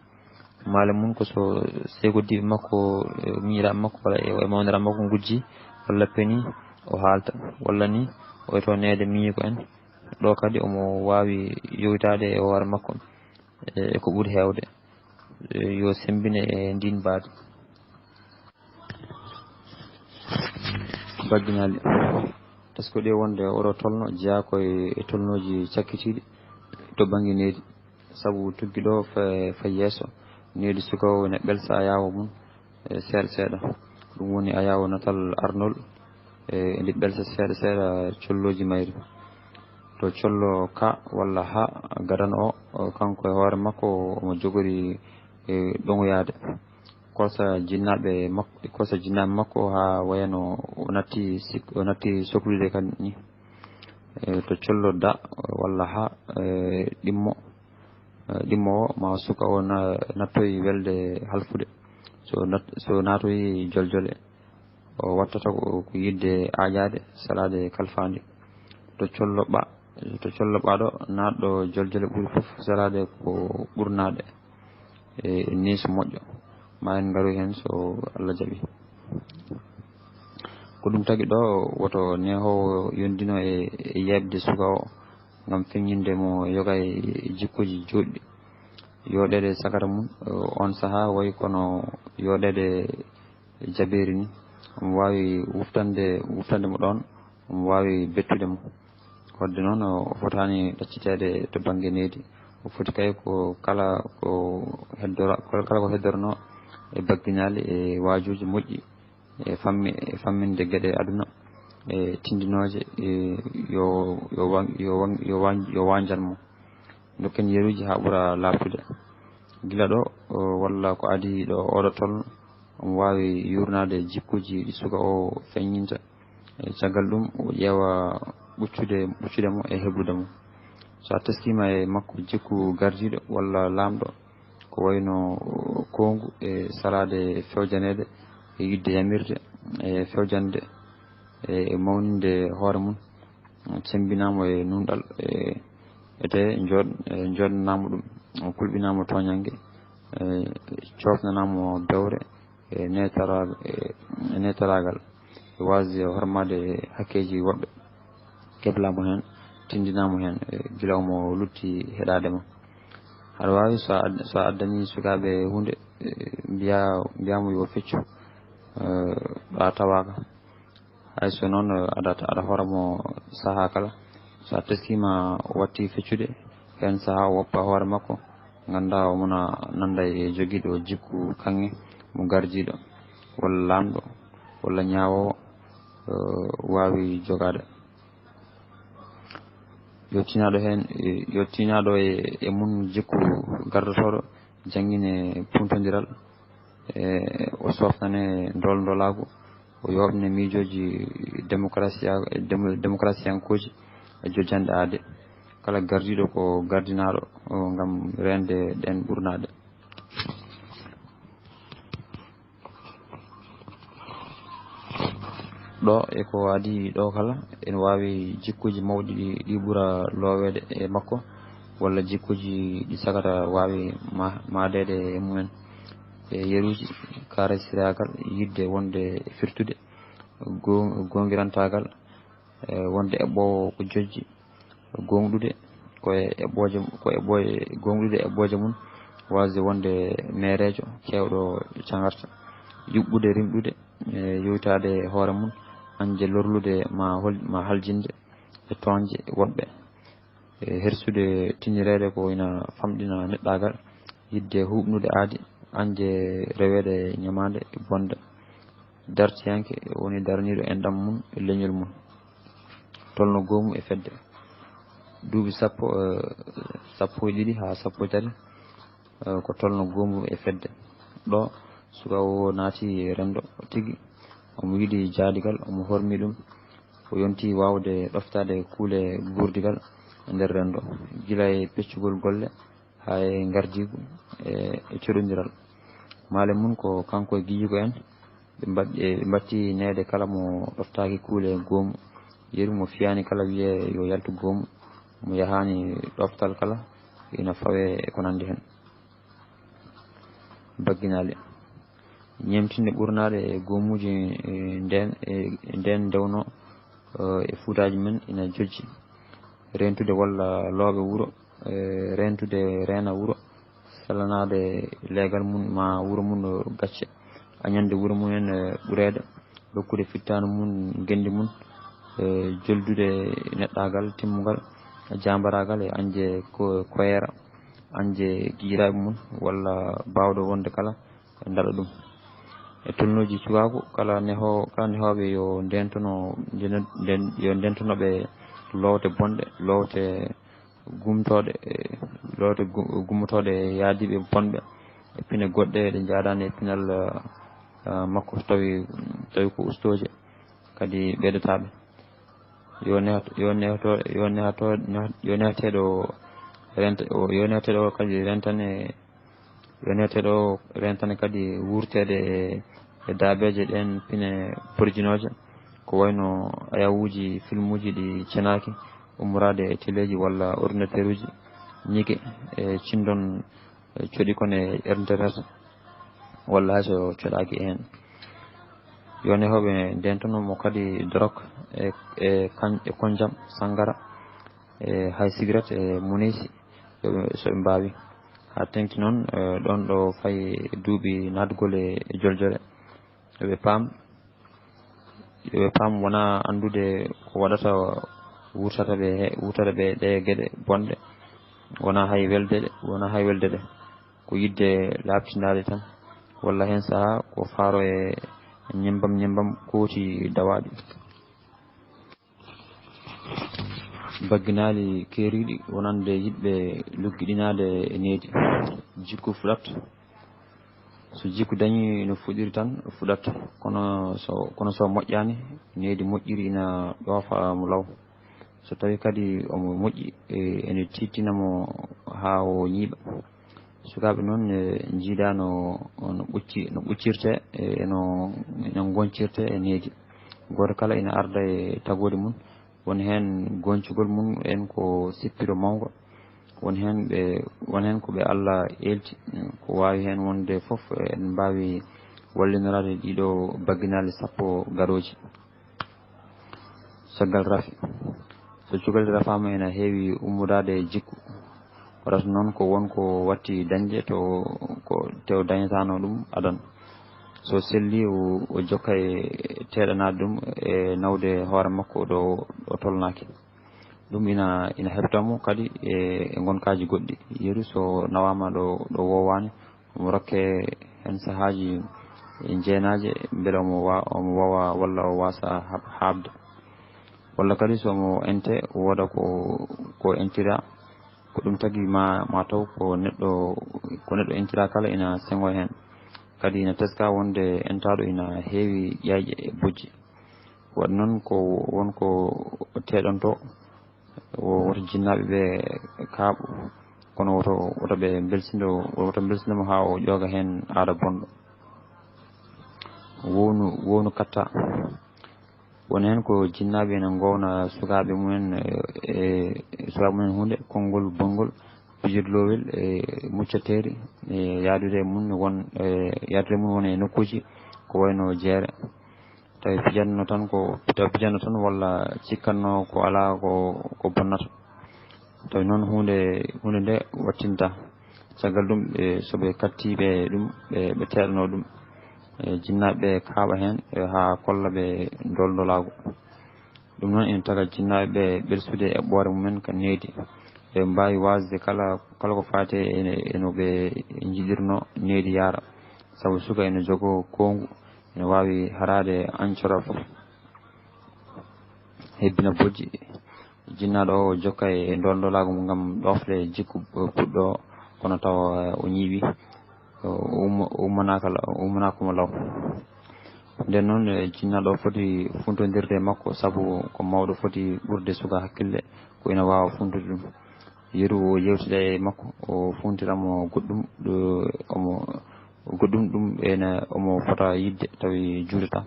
Maale mum ko so seegodiiɓe makko, e miñiraaɓe makko, walla e, e mawniraaɓe makko ngujji, walla peni, o haalta, walla ni o eto neede miñiiko en. Ɗo kadi omo waawi yowitaade e hoore makko, e, e ko ɓuri heewde, e, yo semmbine e ndiin mbaadi. Bagginaali. Taskoɗe wonde oɗo tolno jeyaa ko e, e tolnooji cakkitiiɗi to bannge needi. Sabu tuggi ɗo fa-, fay yeeso, needi suka o ene ɓelsa ayaawo mum, e, seeɗa seeɗa. Ɗum woni ayaawo natal arnol, e, ndi ɓelsa seeɗa seeɗa collooji mayri. To collo ka walla ha gadan o, o, kanko e hoore makko omo jogori, e, ɗoŋoyaade. Kosa jinnaaɓe makko, kosa jinnaaɓe makko haa wayano o natti sik-, o natti soklude kan ni. E, to collo da walla ha, e, ɗimmo, e, ɗimmo o ma suka o na-, nattoyi welde halfude. So nat-, so naatoyi joljole, o wattata ko, ko yidde aaƴaade, salaade kalfaandi. To collo ɓa, to collo ɓaɗo naatɗo joljole ɓuri fof salaade ko ɓurnaade. E, ni so moƴƴo, ma en ngaru heen so Allah jaɓi. Ko ɗum tagi ɗo woto nehoowo yondino e, e yeeɓde suka o ngam feññinde mo yoga e jikkuuji joɗɗi. Yooɗeede sagata mum, e, on sahaa wayi kono yooɗeede jabeeri ni. Omo waawi wuftande, wuftande mo ɗoon, omo waawi bettude mo. Wadde noon, o fotaani ɗacciteede to bannge nehdi. O foti kay ko kala ko heddora-, kala ko heddornoo e bagginaali e waajuuji moƴƴi e fammi-, e famminde geɗe aduna e tinndinooje, e yo, yo wa-, yo wa-, yo wa-, yo wañjan mo. Ndokken yeruuji haa ɓura laaɓtude. Gila ɗo, o, walla ko adii ɗo ooɗo tolno, omo waawi yuurnaade jikkuuji ɗi suka o feññinta. E caggal ɗum, o ƴeewa ɓuccude, ɓuccude mo e heblude mo. So a teskiima e makko jikku gardiiɗo walla laamɗo, ko wayno koongu e salaade e fewjaneede e yiɗde yamirde e fewjande e mawninde hoore mum, semmbinaama e nuunɗal e ete njooɗ-, e njooɗnanaama ɗum, kulɓinaama tooñannge, e coofnanaama bewre e neetara-, e neetaraagal, e waasde hormaade hakkeeji woɓɓe, keblaama heen, tinndinaama heen, e gila omo lutti heɗaade ma. Aɗa waawi so a ad-, so a addanii sukaaɓe huunde, e mbiyaa, mbiyaa mo yo feccu, e ɗo a tawaaka. Hay so noon, aɗa, aɗa hoora mo sahaa kala. So a teskiima o watti feccude, heen sahaa o woppa hoore makko, nganndaa o mona nannda e jogiiɗo jikku kaŋŋe mo gardiiɗo, walla laamɗo, walla ñaawoowo, eh, waawi jogaade. Yo tinaaɗo heen, yo tinaaɗo e, e mum jikku gardotooɗo, janngine puntondiral, e o soofnane ndol ndolaagu, o yooɓne miijooji démocratie, demo-, démocratie yankooji e jojjanɗe aade. Kala gardiiɗo ko gardinaaɗo, o, ngam reende ɗeen ɓurnaaɗe. Ɗo e ko adii ɗo kala, ene waawi jikkuuji mawɗi ɗi, ɗi ɓura looweede e makko, walla jikkuuji ɗi sagata waawi ma-, maadeede e mumen. E yeruuji, kaarasiraagal, yiɗde wonde e firtude, goo-, goongirantaagal, e wonde eɓɓoowo ko jojji, gooŋɗude ko e eɓɓooje, ko eɓɓooje, gooŋɗude eɓɓooje mum, waasde wonde meereejo keewɗo caŋarta, yuɓɓude, rimɗude, e yowtaade hoore mum, añde lorlude ma hol-, ma haljinde e tooñde woɗɓe, e hersude tinireede ko ina famɗina neɗɗaagal, yiɗde huuɓnude aadi, añde reweede ñamaande bonde. Dartiyanke woni daraniiɗo enɗam mum e leñol mum. Tolno goomu e fedde. Duuɓi sappo, eh, sappo e ɗiɗi haa sappo e tati, eh, ko tolno goomu e fedde. Ɗo, suka o naati renndo tigi. Omo yiɗi jaadigal, omo hormi ɗum. O yonti waawde ɗoftaade kuule guurdigal e nder renndo, gila e peccugol golle, haa e ngardiigu e, e coɗondiral. Maale mum ko kanko e gijigo en, ɓe mbaɗ-, e ɓe mbatti neede kala mo ɗoftaaki kuule goomu. Yeru mo fiyaani kala wiyee yo yaltu goomu, mo yahaani ɗoftal kala ina fawee e ko nanndi heen. Bagginaali. Ñeemtinde ɓurnaaɗe e goomuuji, e, ndeen, e, e ndeen ndewno, e, e fuutaaji men ina jojji. Reentude walla looɓe wuro, e, reentude reena wuro, salanaade leegal mum ma wuro mum ɗo gacce, añande wuro mum en, e, ɓureede, rokkude fittaandu mum, ngenndi mum, e, joldude neɗɗaagal, timmungal, jaambaraagal e añde ko, koyeera, añde giƴiraaɓe mum, walla baawɗo wonde kala, ndaɗa ɗum. E tolnooji cukaaku, kala nehoo-, kala nehooɓe yo ndeentono, ndeen-, ndeen-, yo ndeentono ɓe loowte bonɗe, loowte gumtooɗe, e loowte gu-, gummotooɗe e yaadiiɓe bonɓe, e pine goɗɗe ɗe njaadaani e pinal, eh, makko, so tawi, tawi ko ustooje, kadi ɓeydotaaɓe. Yo nehat-, yo nehato-, yo nehato-, nehat-, yo nehateeɗo renta-, o, yo nehateeɗo kadi rentane, yo nehateeɗo rentane kadi wuurteede e, e daabeeje ɗeen pine porjinooje, ko wayno ayawuuji, filmuuji ɗi cenaaki, ummoraade e teleeji walla ordinateeruuji, ñiige e cindon, e coɗi kon e internet, walla hay so coɗaaki heen. Yo nehooɓe ndeentono mo kadi dorok e, e kañ-, e konjam, sanngara, e hay sigaret, e muneysi, yo ɓe, so ɓe mbaawi. Haa teŋti noon, e, ɗoon ɗo fayi duuɓi naatgol e, e joljole. Yo ɓe paam, Yo ɓe paam wonaa anndude ko waɗata wurtata ɓe he, wurtata ɓe ɗe geɗe bonɗe, wonaa hay welde ɗe, wonaa hay welde ɗe. Ko yiɗde laaɓtindaade tan, walla heen sahaa ko faaro e ñemmbam ñemmbam kooti dawaaɗi. Bagginaali keeriiɗi wonande yiɗɓe luggiɗinaade e needi. Jikku fuɗat. So jikku dañii no fuɗiri tan, fuɗat. Kono so, kono so moƴƴaani, needi moƴƴiri ina ɗoofa mo law. So tawii kadi omo moƴƴi, e, ene tiiɗtina mo haa o ñiiɓa. Sukaaɓe noon, e, njiidaa no, no ɓucci-, no ɓuccirtee, e, no, no ngoncirtee e needi. Gooto kala ina arda e tagoodi mum. Won heen goncugol mum en ko sippiro mawngo. Won heen ɓe, won heen ko ɓe Allah eelti. Ko waawi heen wonde fof, en mbaawi wallinoraade ɗiɗo bagginaali sappo garooji. Caggal rafi. So cukalel rafaama, ina heewi ummoraade e jikku. Kono noon ko won ko watti dañde to, ko tew dañataano ɗum adan. So selli, o, o jokka e teeɗanaade ɗum e nawde hoore makko ɗo, ɗo tolnaaki. Ɗum ina, ina heɓta mo kadi e, e ngonkaaji goɗɗi. Yeru so nawaama ɗo, ɗo woowaani, omo rokke heen sahaaji jeenaaje, mbele omo wa-, omo wawa walla o waasa hab-, haaɓde. Walla kadi so omo ente, wooda ko, ko entira, ko ɗum tagi ma, ma taw ko neɗɗo, ko neɗɗo entira kala ina seŋo heen. Kadi ina teska wonde entaaɗo ina heewi ƴaƴe e bojji. Waɗi noon ko won ko teeɗanto, o woto jinnaaɓe ɓe kaaɓo, kono woto, woto ɓe mbelsindo, woto mbelsindo mo haa o ƴooga heen aada bonɗo. Wownu, wownu katta. Won heen ko jinnaaɓe ene ngowna sukaaɓe mumen, e, e sukaaɓe mumen huunde, konngol bonngol, pijirloowel, e muccateeri, e yahdude e mum won, e yahdude e mum won e nokkuuji ko wayno jeere. Tawi pijanno tan ko, tawi pijanno tan walla cikkanno ko alaa ko, ko bonnata. Tawi noon huunde, huunde nde wattinta. Caggal ɗum, ɓe, so ɓe kattii ɓe ɗum, ɓe, ɓe teeɗanoo ɗum. E, jinnaaɓe ɓe kaaɓa heen, e, haa kolla ɓe ndoolndoolaagu. Ɗum noon ina taga jinnaaɓe ɓe ɓelsude eɓɓoore mumen ka needi. Ɓe mbaawi waasde kala, kala ko faati e, e no ɓe njiɗirnoo needi yaara. Sabu suka ene jogoo koongu, ene waawi haraade ancora fof. Hebbina bojji. Jinnaaɗo o jokka e ndoolndoolaagu mum ngam ɗoofle jikku puɗɗo o, kono tawa o ñiiɓi, o umma-, o ummanaaka la-, o ummanaaka mo law. Nden noon, e, jinnaaɗo o foti funtondirde e makko, sabu ko mawɗo foti ɓurde suka hakkille, ko ina waawa funtude ɗum. Yeru o yewtida e makko, o funtira mo goɗɗum, ɗo omo, goɗɗum ɗum ene omo fota yiɗde, tawi juutata.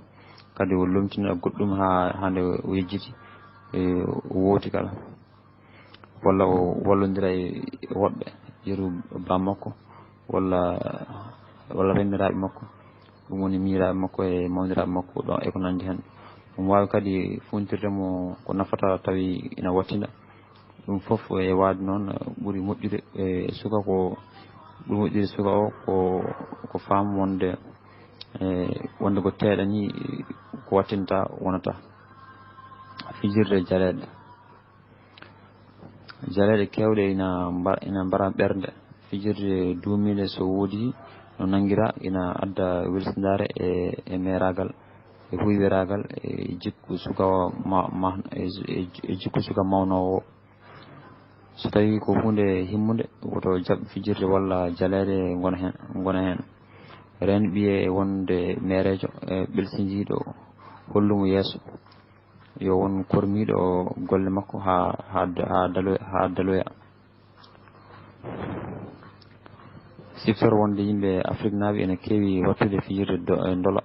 Kadi o lomtina goɗɗum haa, haa nde o yejjiti, e, o wooti kala. Walla o wallondira e woɗɓe, yeru baa makko, walla, walla renniraaɓe makko. Ɗum woni miñiraaɓe makko e mawniraaɓe makko ɗo e ko nanndi heen. Ɗum waawi kadi funtirde mo ko nafata tawi ina wattina. Ɗum fof e waade noon ɓuri moƴƴude e suka ko, ɓuri moƴƴude suka o ko, ko faam wonde, e, wonde ko teeɗani ko wattinta wonata. Fijirde jaleeɗe. Jaleeɗe keewɗe ina mba-, ina mbara ɓernde. Fijirde duumiinde so woodii no nanngira ina adda welsindaare e, e meeraagal, e huyweraagal, e jikku suka ma-, ma-, e, e, e jikku suka mawnoowo o. So tawii ko huunde himmunde, woto jaɓ fijirde walla jaleeɗe ngona heen, ngona heen. Reen ɓiye wonde meereejo, e ɓelsindiiɗo, hollu mo yeeso. Yo won kormiiɗo golle makko haa, haa, haa dalo-, haa daloya. Siftor wonde yimɓe Afriknaaɓe ene keewi wattude fijirde do-, e ndola.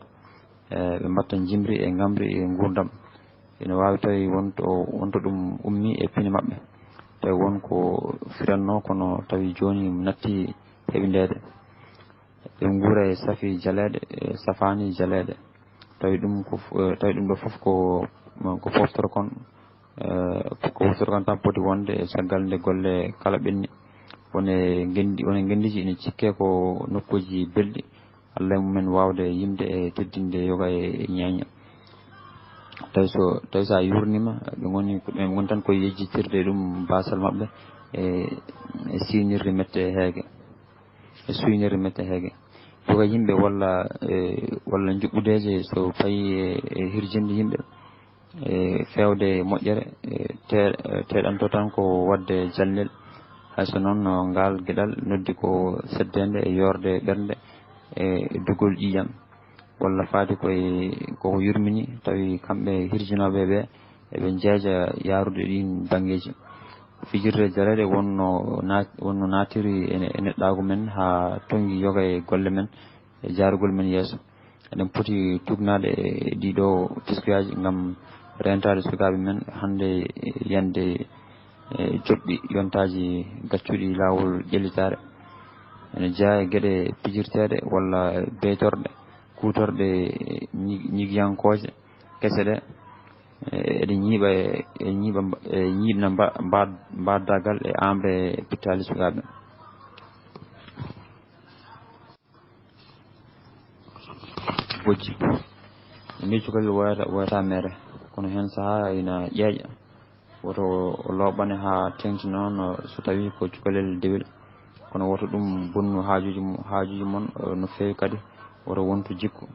E, ɓe mbatta njimri e ngamri e nguurndam. Ene waawi tawi wonto, wonto ɗum ummii e pine maɓɓe. Tawi won ko firannoo, kono tawi jooni natti heɓindeede. Ɓe nguura e safi jaleeɗe, e safaani jaleeɗe. Tawi ɗum ko f-, e, tawi ɗum ɗo fof ko, ko poftorkon, e, ko poftorkon tan poti wonde e caggal nde golle kala ɓenni. Won e ngenndi, won e ngenndiiji ina cikke ko nokkuuji belɗi, Alla e mumen waawde yimde e teddinde yoga e ñeeña. Tawi so, tawi so a yurniima, ɓe ngoni, ɓe ngoni tan ko yejjitirde ɗum baasal maɓɓe e, e siynirde mette heege, e suynirde mette heege. Tuga yimɓe walla, e, walla njuɓɓudeeje so fayi e, e hirjinde yimɓe, e feewde moƴƴere, e te-, e teeɗanto tan ko waɗde jallel. Hay so noon, no ngaal geɗal noddi ko seddeende e yoorde ɓernde e dugol ƴiiƴam, walla faade koye koko yurmini, tawi kamɓe hirjinooɓe ɓe, eɓe njeeja yaarude ɗiin banngeeji. Fijirde jareeɗe wonno naat-, wonno naatiri e ne-, e neɗɗaagu men haa tonngi yoga e golle men e jaarugol men yeeso. Eɗen poti tuugnaade e ɗiiɗoo teskuyaaji ngam reentaade sukaaɓe men hannde e yande e joɓɗi yontaaji gaccuɗi laawol ƴellitaare. Ene jeyaa e geɗe pijirteeɗe walla beytorɗe, kuutorɗe ñig-, ñigiyankooje kese ɗe, e, eɗe ñiiɓa e, e ñiiɓa mba-, e ñiiɓna mba-, mba-, mbaaddagal e aamre pittaali sukaaɓe. Bojji. Ni cukalel woyata, woyata mere, kono heen sahaa ina ƴeeƴa. Woto o looɓane haa teeŋti noon, so tawii ko cukalel dewel. Kono woto ɗum bonnu haajuuji mo-, haajuuji mon, eh, no feewi kadi. Woto wontu jikku.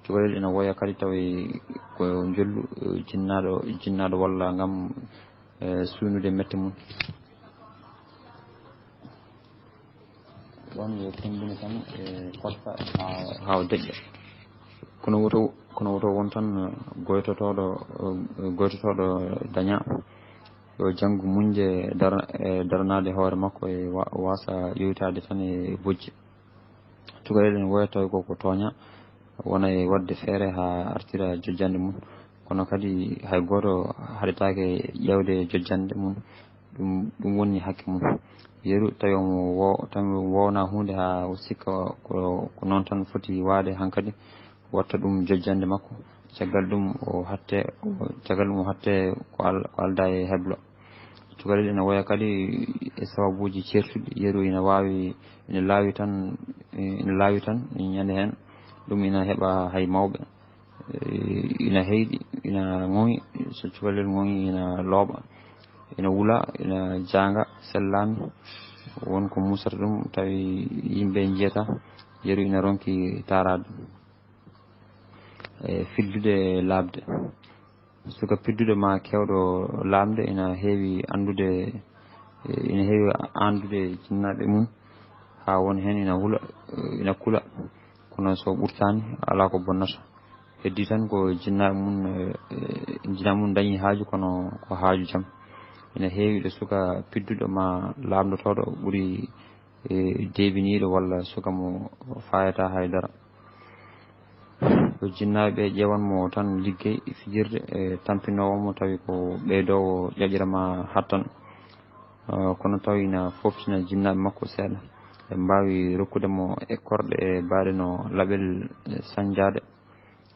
Cukalel ina woya kadi tawi ko njollu, eh, jinnaaɗo, jinnaaɗo walla ngam, eh, suunude mette mum. Ɗoon yo temmbine tan e koɗka haa, haa o deƴƴa. Kono woto, kono woto won tan goytotooɗo, goytotooɗo daña. Yo janngu muñde dar-, e daranaade hoore makko e wa-, waasa yowitaade tan e bojji. Cukalel ene woya tawi ko, ko tooña, wona e waɗde feere haa artira jojjannde mum. Kono kadi hay gooto haɗetaake ƴeewde jojjannde mum. Ɗum, ɗum woni hakke mum. Yeru, tawi omo wo-, tawi omo woowna huunde haa o sikka ko, ko noon tan foti waade hankadi, watta ɗum jojjannde makko. Caggal ɗum o hatte, o, caggal ɗum o hatte ko al-, ko aldaa e heblo. Cukalel ina woya kadi e sababuuji ceertuɗi. Yeru ina waawi, ina laawi tan, ina laawi tan ñande heen. Ɗum ina heɓa hay mawɓe. Eh, ina heyɗi, ina ŋoŋi, so cukalel ŋoŋi ina looɓa, ina wula, ina jaanga, sellaani. Won ko musata ɗum, tawi yimɓe njiyata, yeru ina ronki taaraade. E fiddude laaɓde. Suka pidduɗo ma keewɗo laaɓde ina heewi anndude, e, ina heewi anndude jinnaaɓe mum, haa won heen ina hula, e, ina kula, kono so ɓurtaani, alaa ko bonnata. Heddii tan ko jinnaaɓe mum, e, e, jinnaaɓe mum dañi haaju, kono ko haaju jam. Ina heewi ɗo suka pidduɗo ma laaɓndotooɗo ɓuri, e, deebiniiɗo walla suka mo faayataa hay dara. Ko jinnaaɓe ɓe ƴeewan mo tan liggey fijirde, e, tampinoowo mo tawi ko ɓeydoowo ƴoƴre ma hattan. E, kono tawi ina fooftina jinnaaɓe makko seeɗa. Ɓe mbaawi rokkude mo ekkorɗe e baɗe no laɓel, e, sañjaade.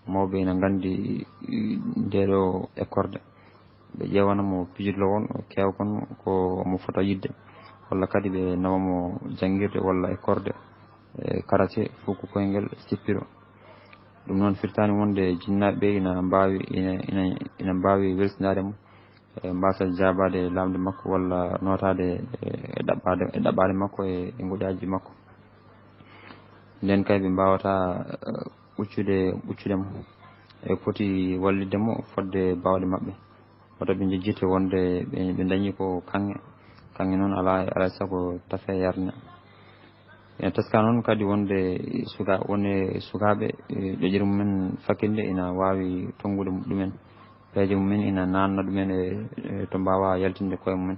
Mawɓe ina nganndi, e, ndeeɗo ekkorɗe. Ɓe ƴeewana mo pijirlo won keew kon ko mo fota yiɗde, walla kadi ɓe nawa mo janngirde walla ekkorɗe, e, karate, fof ko koyngel sippiro. Ɗum noon firtaani wonde jinnaaɓe ɓe ina mbaawi, ina, ina, ina mbaawi welsinaade mo, e, mbaasa jaabaade laaɓnde makko walla nootaade, e, e ɗaɓɓaade, e ɗaɓɓaade makko e, e ngoƴaaji makko. Nden kay ɓe mbaawata, e, ɓuccude, ɓuccude mo. E poti wallitde mo fodde baawɗe maɓɓe. Wota ɓe njejjite wonde ɓe, ɓe dañi ko kaŋŋe. Kaŋŋe noon alaa, alaa e sago tafe yarne. Ene teska noon kadi wonde suka-, wonde sukaaɓe, e, ƴoƴre mumen fakkinde ina waawi tonngude ɗumen. Peeje mumen ina naatna ɗumen e, e to mbaawa yaltinde koye mumen.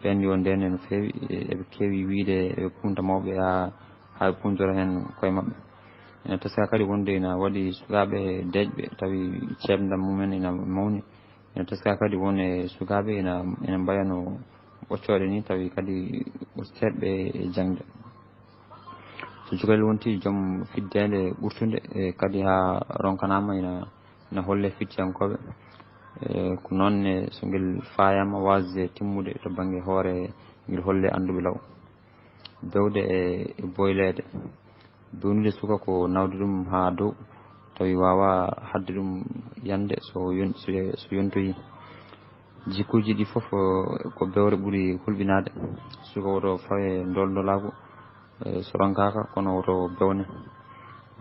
Ɓe anndi wonde ene no feewi, e, eɓe keewi wiyde eɓe punta mawɓe haa, haa ɓe puntora heen koye maɓɓe. Ene teska kadi wonde ina waɗi sukaaɓe deeƴɓe tawi ceeɓndam mumen ina mawni. Ene teska kadi won e sukaaɓe ina, ina mbaya no ɓoccooɗe ni, tawi kadi ɓurteeɓe e jaŋde. So cukalel wonti joom fiddeende ɓurtunde, e kadi haa ronkanaama ina, ina holle fittiyankooɓe. E ko noon ne, so ngel faayaama waasde timmude to bannge hoore, ngel holle annduɓe law. Bewde e, e boyleede. Bewnude suka ko nawde ɗum haa dow, tawi waawaa haɗde ɗum yande so yon-, so yo-, so yontoyii. Jikkuuji ɗi fof, eh, ko bewre ɓuri hulɓinaade. Suka woto fawe ndoolndolaagu, eh, so ronkaaka, kono woto bewne.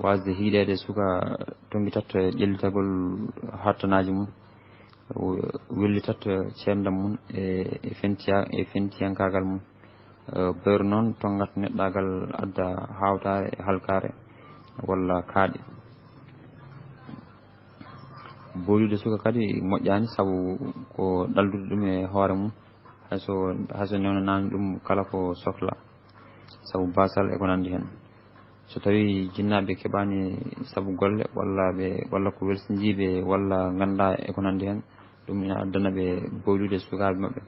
Waasde hiiɗeede suka tonngitat ƴellitagol hattanaaji mum, w-, wellitat ceemdam mum e, e fentiya-, e fentiyankaagal mum. Eh, bewre noon tonngat neɗɗaagal, adda haawtaare e halkaare walla kaaɗi. Boylude suka kadi moƴƴaani, sabu ko ɗaldude ɗum e hoore mum, hay so, hay so newnanaani ɗum kala ko sokla, sabu baasal e ko nanndi heen. So tawii jinnaaɓe keɓaani sabu golle walla ɓe, walla ko welsindiiɓe walla nganndaa e ko nanndi heen, ɗum ina addana ɓe boylude sukaaɓe maɓɓe.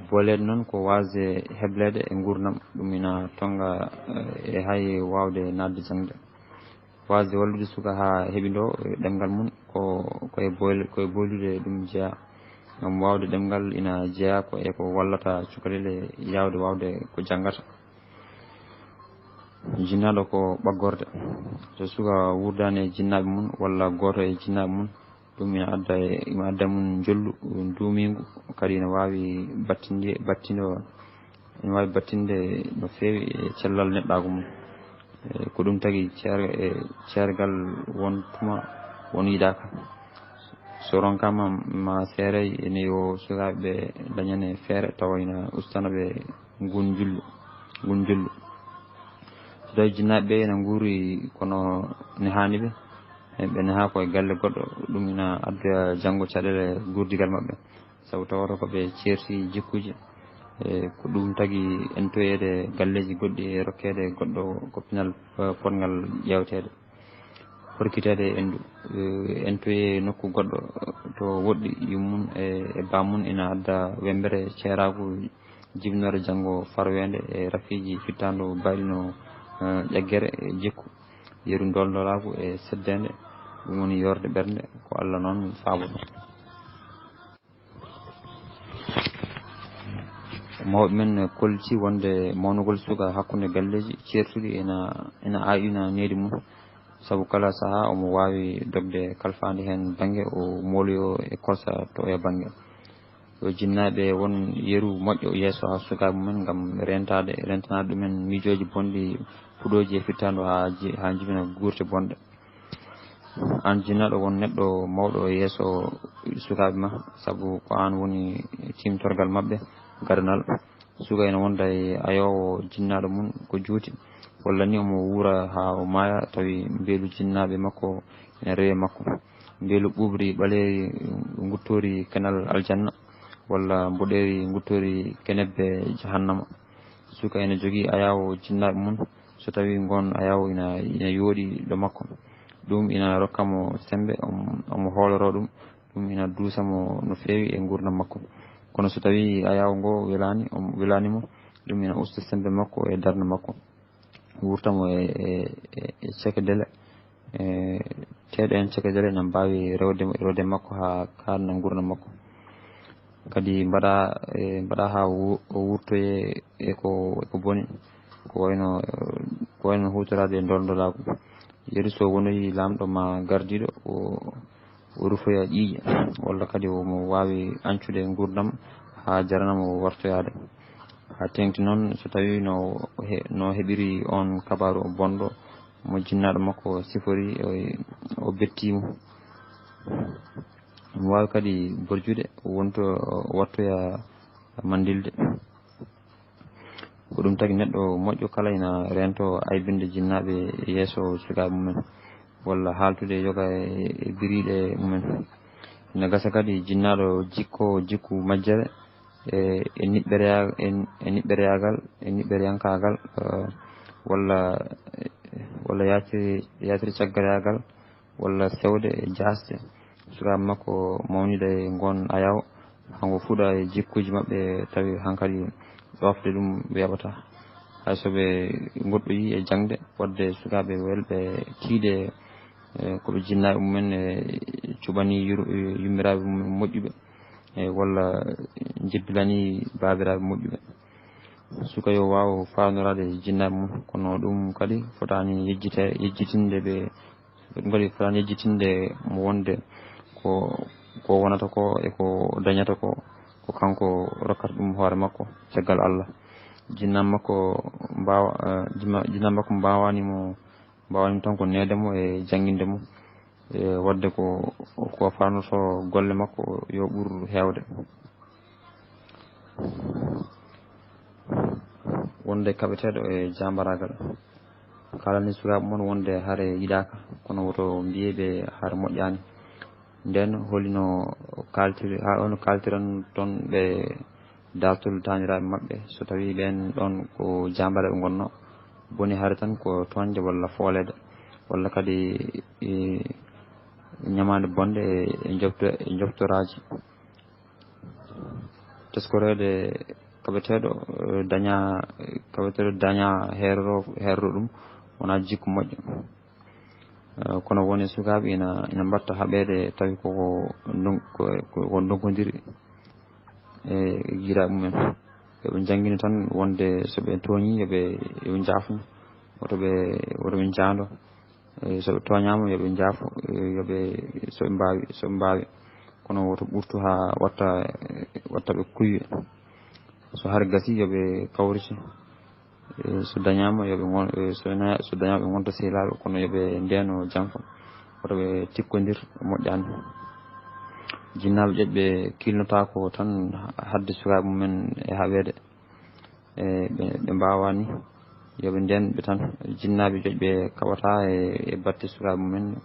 Booleede noon ko waasde hebleede e nguurndam, ɗum ina tonnga, eh, e hay waawde naatde jaŋde. Waasde wallude suka haa heɓindoo ɗemngal mum, ko, ko e boyle-, ko e boylude ɗum jeyaa. Ngam waawde ɗemngal ina jeyaa ko e ko wallata cukalel e yaawde waawde ko janngata. Jinnaaɗo ko ɓaggorde. So suka wuurdaani e jinnaaɓe mum walla gooto e jinnaaɓe mum, ɗum ina adda e, ina adda mum njollu nduumiingu, kadi ina waawi battinde, battindo, ina waawi battinde no feewi e cellal neɗɗaagu mum. E ko ɗum tagi ceer-, e ceergal won tuma won yiɗaaka. So ronkaama ma seerey, ene yo sukaaɓe ɓe ndañane feere tawa ina ustana ɓe ngun njullu, ngun njullu. So tawi jinnaaɓe ɓe ina nguuri kono ne haani ɓe, e ɓe nehaa ko e galle goɗɗo, ɗum ina addoya janngo caɗeele guurdigal maɓɓe, sabu tawata ko ɓe ceerti jikkuuji. E ko ɗum tagi entoyeede galleeji goɗɗi e rokkeede goɗɗo ko pinal, eh, potngal ƴeewteede. Horkiteede e endu, eh, entoyee nokku goɗɗo to woɗɗi yummum e, e bammum ina adda wemmbere ceeraagu jibinoore janngo farweende e rafiiji fittaandu mbayɗi no, eh, ƴaggere e jikku, yeru ndoolndoolaagu e seddeende, ɗum woni yoorde ɓernde, ko Alla noon faabotoo. Mawɓe men kolliti wonde mawnugol suka hakkunde galleeji ceertuɗi ina, ina aayɗina needi mum, sabu kala sahaa omo waawi dogde kalfaande heen bannge, o mooloyoo e korsa toɓoya bannge. Yo jinnaaɓe won yeru moƴƴo yeeso haa sukaaɓe mumen ngam reentaade, reentanaade ɗumen miijooji bonɗi, puɗooji e fittaandu haa ji-, haa njibina guurte bonɗe. Aan jinnaaɗo, won neɗɗo mawɗo e yeeso sukaaɓe ma, sabu ko aan woni tiimtorgal maɓɓe, gadanal. Suka ina wonda e ayoowo jinnaaɗo mum ko juuti, walla ni omo wuura haa o maaya, tawi mbeelu jinnaaɓe makko ina rewi e makko. Mbeelu ɓuuɓri ɓaleeri nguttoori kenal aljanna, walla mboɗeeri nguttoori kenebbe jahannama. Suka ina jogii ayaawo jinnaaɓe mum, so tawii ngoon ayaawo ina, ina yooɗi ɗo makko. Ɗum ina rokka mo semmbe, om-, omo hooloroo ɗum, ɗum ina duusa mo no feewi e nguurndam makko. Kono so tawii ayaawo ngo welaani, omo welaani mo, ɗum ina usta semmbe makko e darnde makko. Wuurta mo e, e, e, e cekdele, e, tee ɗeen cekdele ina mbaawi rewde mo, rewde makko haa kaaɗna nguurndam makko. Kadi mbaɗa, e, mbaɗa haa wu-, o wuurtoyee e ko, e ko boni, ko wayno, ko wayno huutoraade e ndoolndoolaagu. Yeru so wonoyi laamɗo ma gardiiɗo, o, o rufoya ƴiiƴe, walla kadi omo waawi añcude nguurndam haa jarana mo wartoyaade. Haa teeŋti noon, so tawii no he-, no heɓiri oon kabaaru bonɗo mo jinnaaɗo makko sifori, o, o bettii mo. Omo waawi kadi borjude, wonto o wattoya manndilde. Ko ɗum tagi neɗɗo moƴƴo kala ina reento aybinde jinnaaɓe yeeso sukaaɓe mumen, walla haaltude yoga e, e biriiɗe mumen. Ina gasa kadi jinnaaɗo jikko, jikku majjere e, e niɓɓereya-, e, e niɓɓereyaagal, e niɓɓereyankaagal, eh, walla, walla yaaciri, yaaciri caggareyaagal, walla sewde e jaasde sukaaɓe makko mawnida e ngoon ayaawo, haa ngo fuɗa e jikkuuji maɓɓe, tawi hankadi ɗoofde ɗum weeɓataa. Hay so ɓe ngoɗɗoyii e jaŋde, waɗde sukaaɓe welɓe tiiɗe, e, ko ɓe jinnaaɓe mumen, e, cuɓanii yur-, yummiraaɓe mumen moƴƴuɓe, e, walla njebbilanii baabiraaɓe moƴƴuɓe. Suka yo waaw faandoraade e jinnaaɓe mum, kono ɗum kadi fotaani yejjite-, yejjitinde ɓe Ɗum kadi fotani yejjitinde mo wonde ko, ko wonata ko e ko dañata ko, ko kanko rokkata ɗum hoore makko caggal Allah. Jinnaaɓe makko mbaawa, eh, jima-, jinnaaɓe makko mbaawani mo, mbaawani mo tan ko neede mo e jannginde mo, e waɗde ko, ko faandoto golle makko yo ɓur heewde. Wonde kaɓeteeɗo e jaambaraagal. Kaalani sukaaɓe mon wonde hare yiɗaaka, kono woto mbiye ɓe hare moƴƴaani. Nden holino kaaltiri-, haa ono kaaltiran toon ɓe daartol taaniraaɓe maɓɓe, so tawii ɓeen ɗoon ko jaambaraaɓe ngonnoo, boni hare tan ko tooñde walla fooleede, walla kadi, e, ñamaande bonde e, e njofto-, e njoftoraaji. Teskoreede kaɓeteeɗo, eh, daña, kaɓeteeɗo daña heeroro, heeroro ɗum wonaa jikku moƴƴo. Eh, kono won e sukaaɓe ina, ina mbaɗta haɓeede tawi ko, ko ndon-, ko, ko, ko ndonkodiri e giɗaaɓe mumen. Yo ɓe njanngine tan wonde so ɓe tooñii, yo ɓe, yo ɓe njaafno, woto ɓe, woto ɓe njaando. Eh, so ɓe tooñaama, yo ɓe njaafo, eh, yo ɓe, so ɓe mbaawi, so ɓe mbaawi. Kono woto ɓurtu haa watta, eh, watta ɓe kuyɓe. So hare gasii, yo ɓe kawrite. Eh, so dañaama, yo ɓe ngon-, eh, so na-, so dañaama, ɓe ngonta sehilaaɓe, kono yo ɓe ndeeno janfa. Woto ɓe tikkondir, moƴƴaani. Jinnaaɓe ƴoƴɓe kiilnotaako tan hadde sukaaɓe mumen e haɓeede. E ɓe, ɓe mbaawaani, yo ɓe ndeen ɓe tan. Jinnaaɓe ƴoƴɓe kaɓata e, e batte sukaaɓe mumen,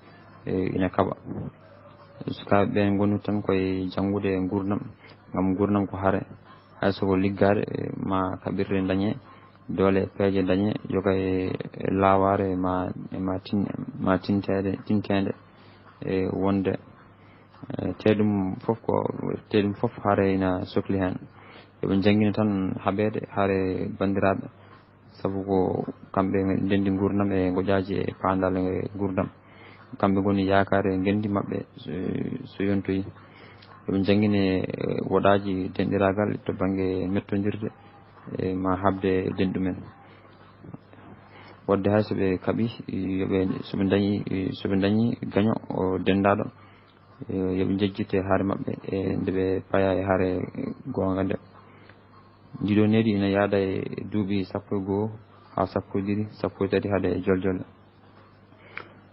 e ina kaɓa. Sukaaɓe ɓe ngoni tan koye janngude e nguurndam, ngam nguurndam ko hare. Hay so ko liggaade, e ma kaɓirɗe dañe, doole e peeje dañe, yoga e, e laawaare ma, e ma tin-, ma tinteede, tinteende, e wonde, e te ɗum fof ko, te ɗum fof hare ina sokli heen. Yo ɓe njanngina tan haɓeede hare banndiraaɓe, sabu ko kamɓe ndenndi nguurndam e ngoƴaaji e paandaale nguurndam. Kamɓe ngoni yaakaare ngenndi maɓɓe so, so yontoyi. Yo ɓe njanngine, e, woɗaaji denɗiraagal to bannge mettondirde, e, ma haɓde denɗumen. Waɗde hay so ɓe kaɓi, yo ɓe, so ɓe dañi, so ɓe dañi gaño o denndaaɗo, yo, yo ɓe njejjite hare maɓɓe e nde ɓe paya e hare goonga nde. Ndiɗo needi ina yaada e duuɓi sappo e goo haa sappo e ɗiɗi, sappo e tati hade e joljolle.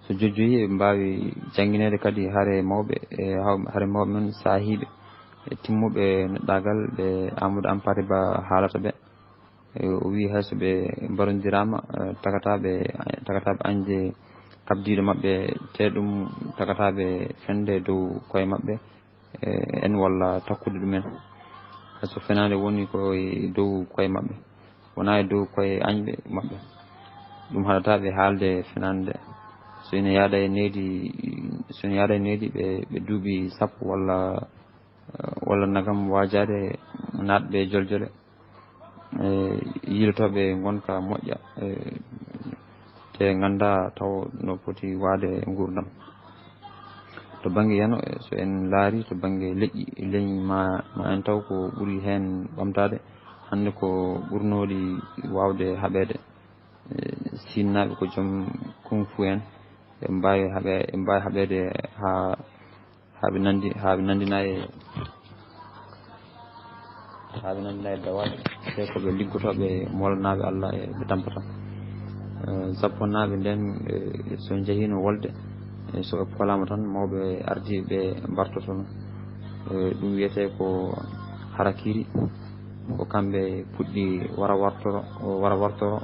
So jojjoyi, eɓe mbaawi janngineede kadi hare mawɓe, e haw-, hare mawɓe men saahiiɓe, e timmuɓe neɗɗaagal, ɓe Amadou Hampâté Bâ haalata ɓe. E, o wiyi hay so ɓe mbarondiraama, e, tagataa ɓe, tagataa ɓe añde kaɓdiiɗo maɓɓe, te ɗum tagataa ɓe fende dow koye maɓɓe, e, en walla takkude ɗumen. Hay so fenaande woni ko e dow koye maɓɓe, wonaa e dow koye añɓe maɓɓe. Ɗum haɗataa ɓe haalde fenaande nde. So ina yaada e needi, so ina yaada e needi ɓe, ɓe duuɓi sappo walla, walla nagam waajaade naatɓe e joljole, e, yiilotooɓe ngonka moƴƴa, e, te ngannda taw no poti waade nguurndam. To bannge yano, e, so en laari to bannge leƴƴi, leñi ma, ma en taw ko ɓuri heen ɓamtaade. Hannde ko ɓurnooɗi waawde haɓeede. E, Siinnaaɓe ko joom kung fu en, ɓe mbaawi haɓe-, ɓe mbaawi haɓeede haa, haa ɓe nanndi-, haa ɓe nanndina e, haa ɓe nanndina e dawaaɗi, te ko ɓe liggotooɓe moolanaaɓe Allah e ɓe tampata. E, Japonnaaɓe nden, e, so njehiino wolde, e, so ɓe poolaama tan, mawɓe ardiiɓe ɓe mbartotono. E, ɗum wiyetee ko harakiri, ko kamɓe puɗɗi wara wartoro, wara wartoro,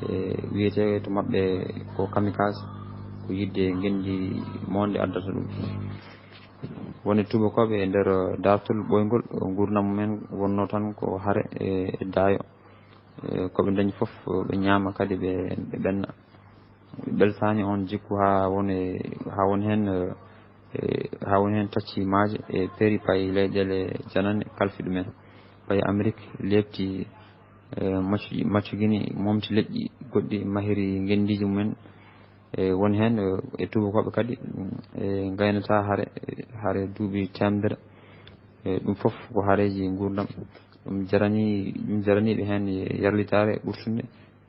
e, wiyetee to maɓɓe ko kamikaze, ko yiɗde ngenndi mawnde addata ɗum. Woni tuubakooɓe e nder daartol ɓooyngol, nguurndam mumen wonnoo tan ko hare e, e daayo. E, ko ɓe ndañi fof, ɓe ñaama kadi ɓe, ɓe ɓenna. Ɓe ɓeltaani oon jikku haa won e, haa won heen, e, haa won heen tacci maaje e peeri payi leyɗeele janane kalfi ɗumen. Payi Amerik leepti, e, maccuji, maccugini, momti leƴƴi goɗɗi, mahiri ngenndiiji mumen. E, won heen, e, e tuubakooɓe kadi, e, ngaynataa hare, hare duuɓi teemedere. E, ɗum fof ko hareeji nguurndam. Ɗum jarani, ɗum jarani ɓe heen yarlitaare ɓurtunde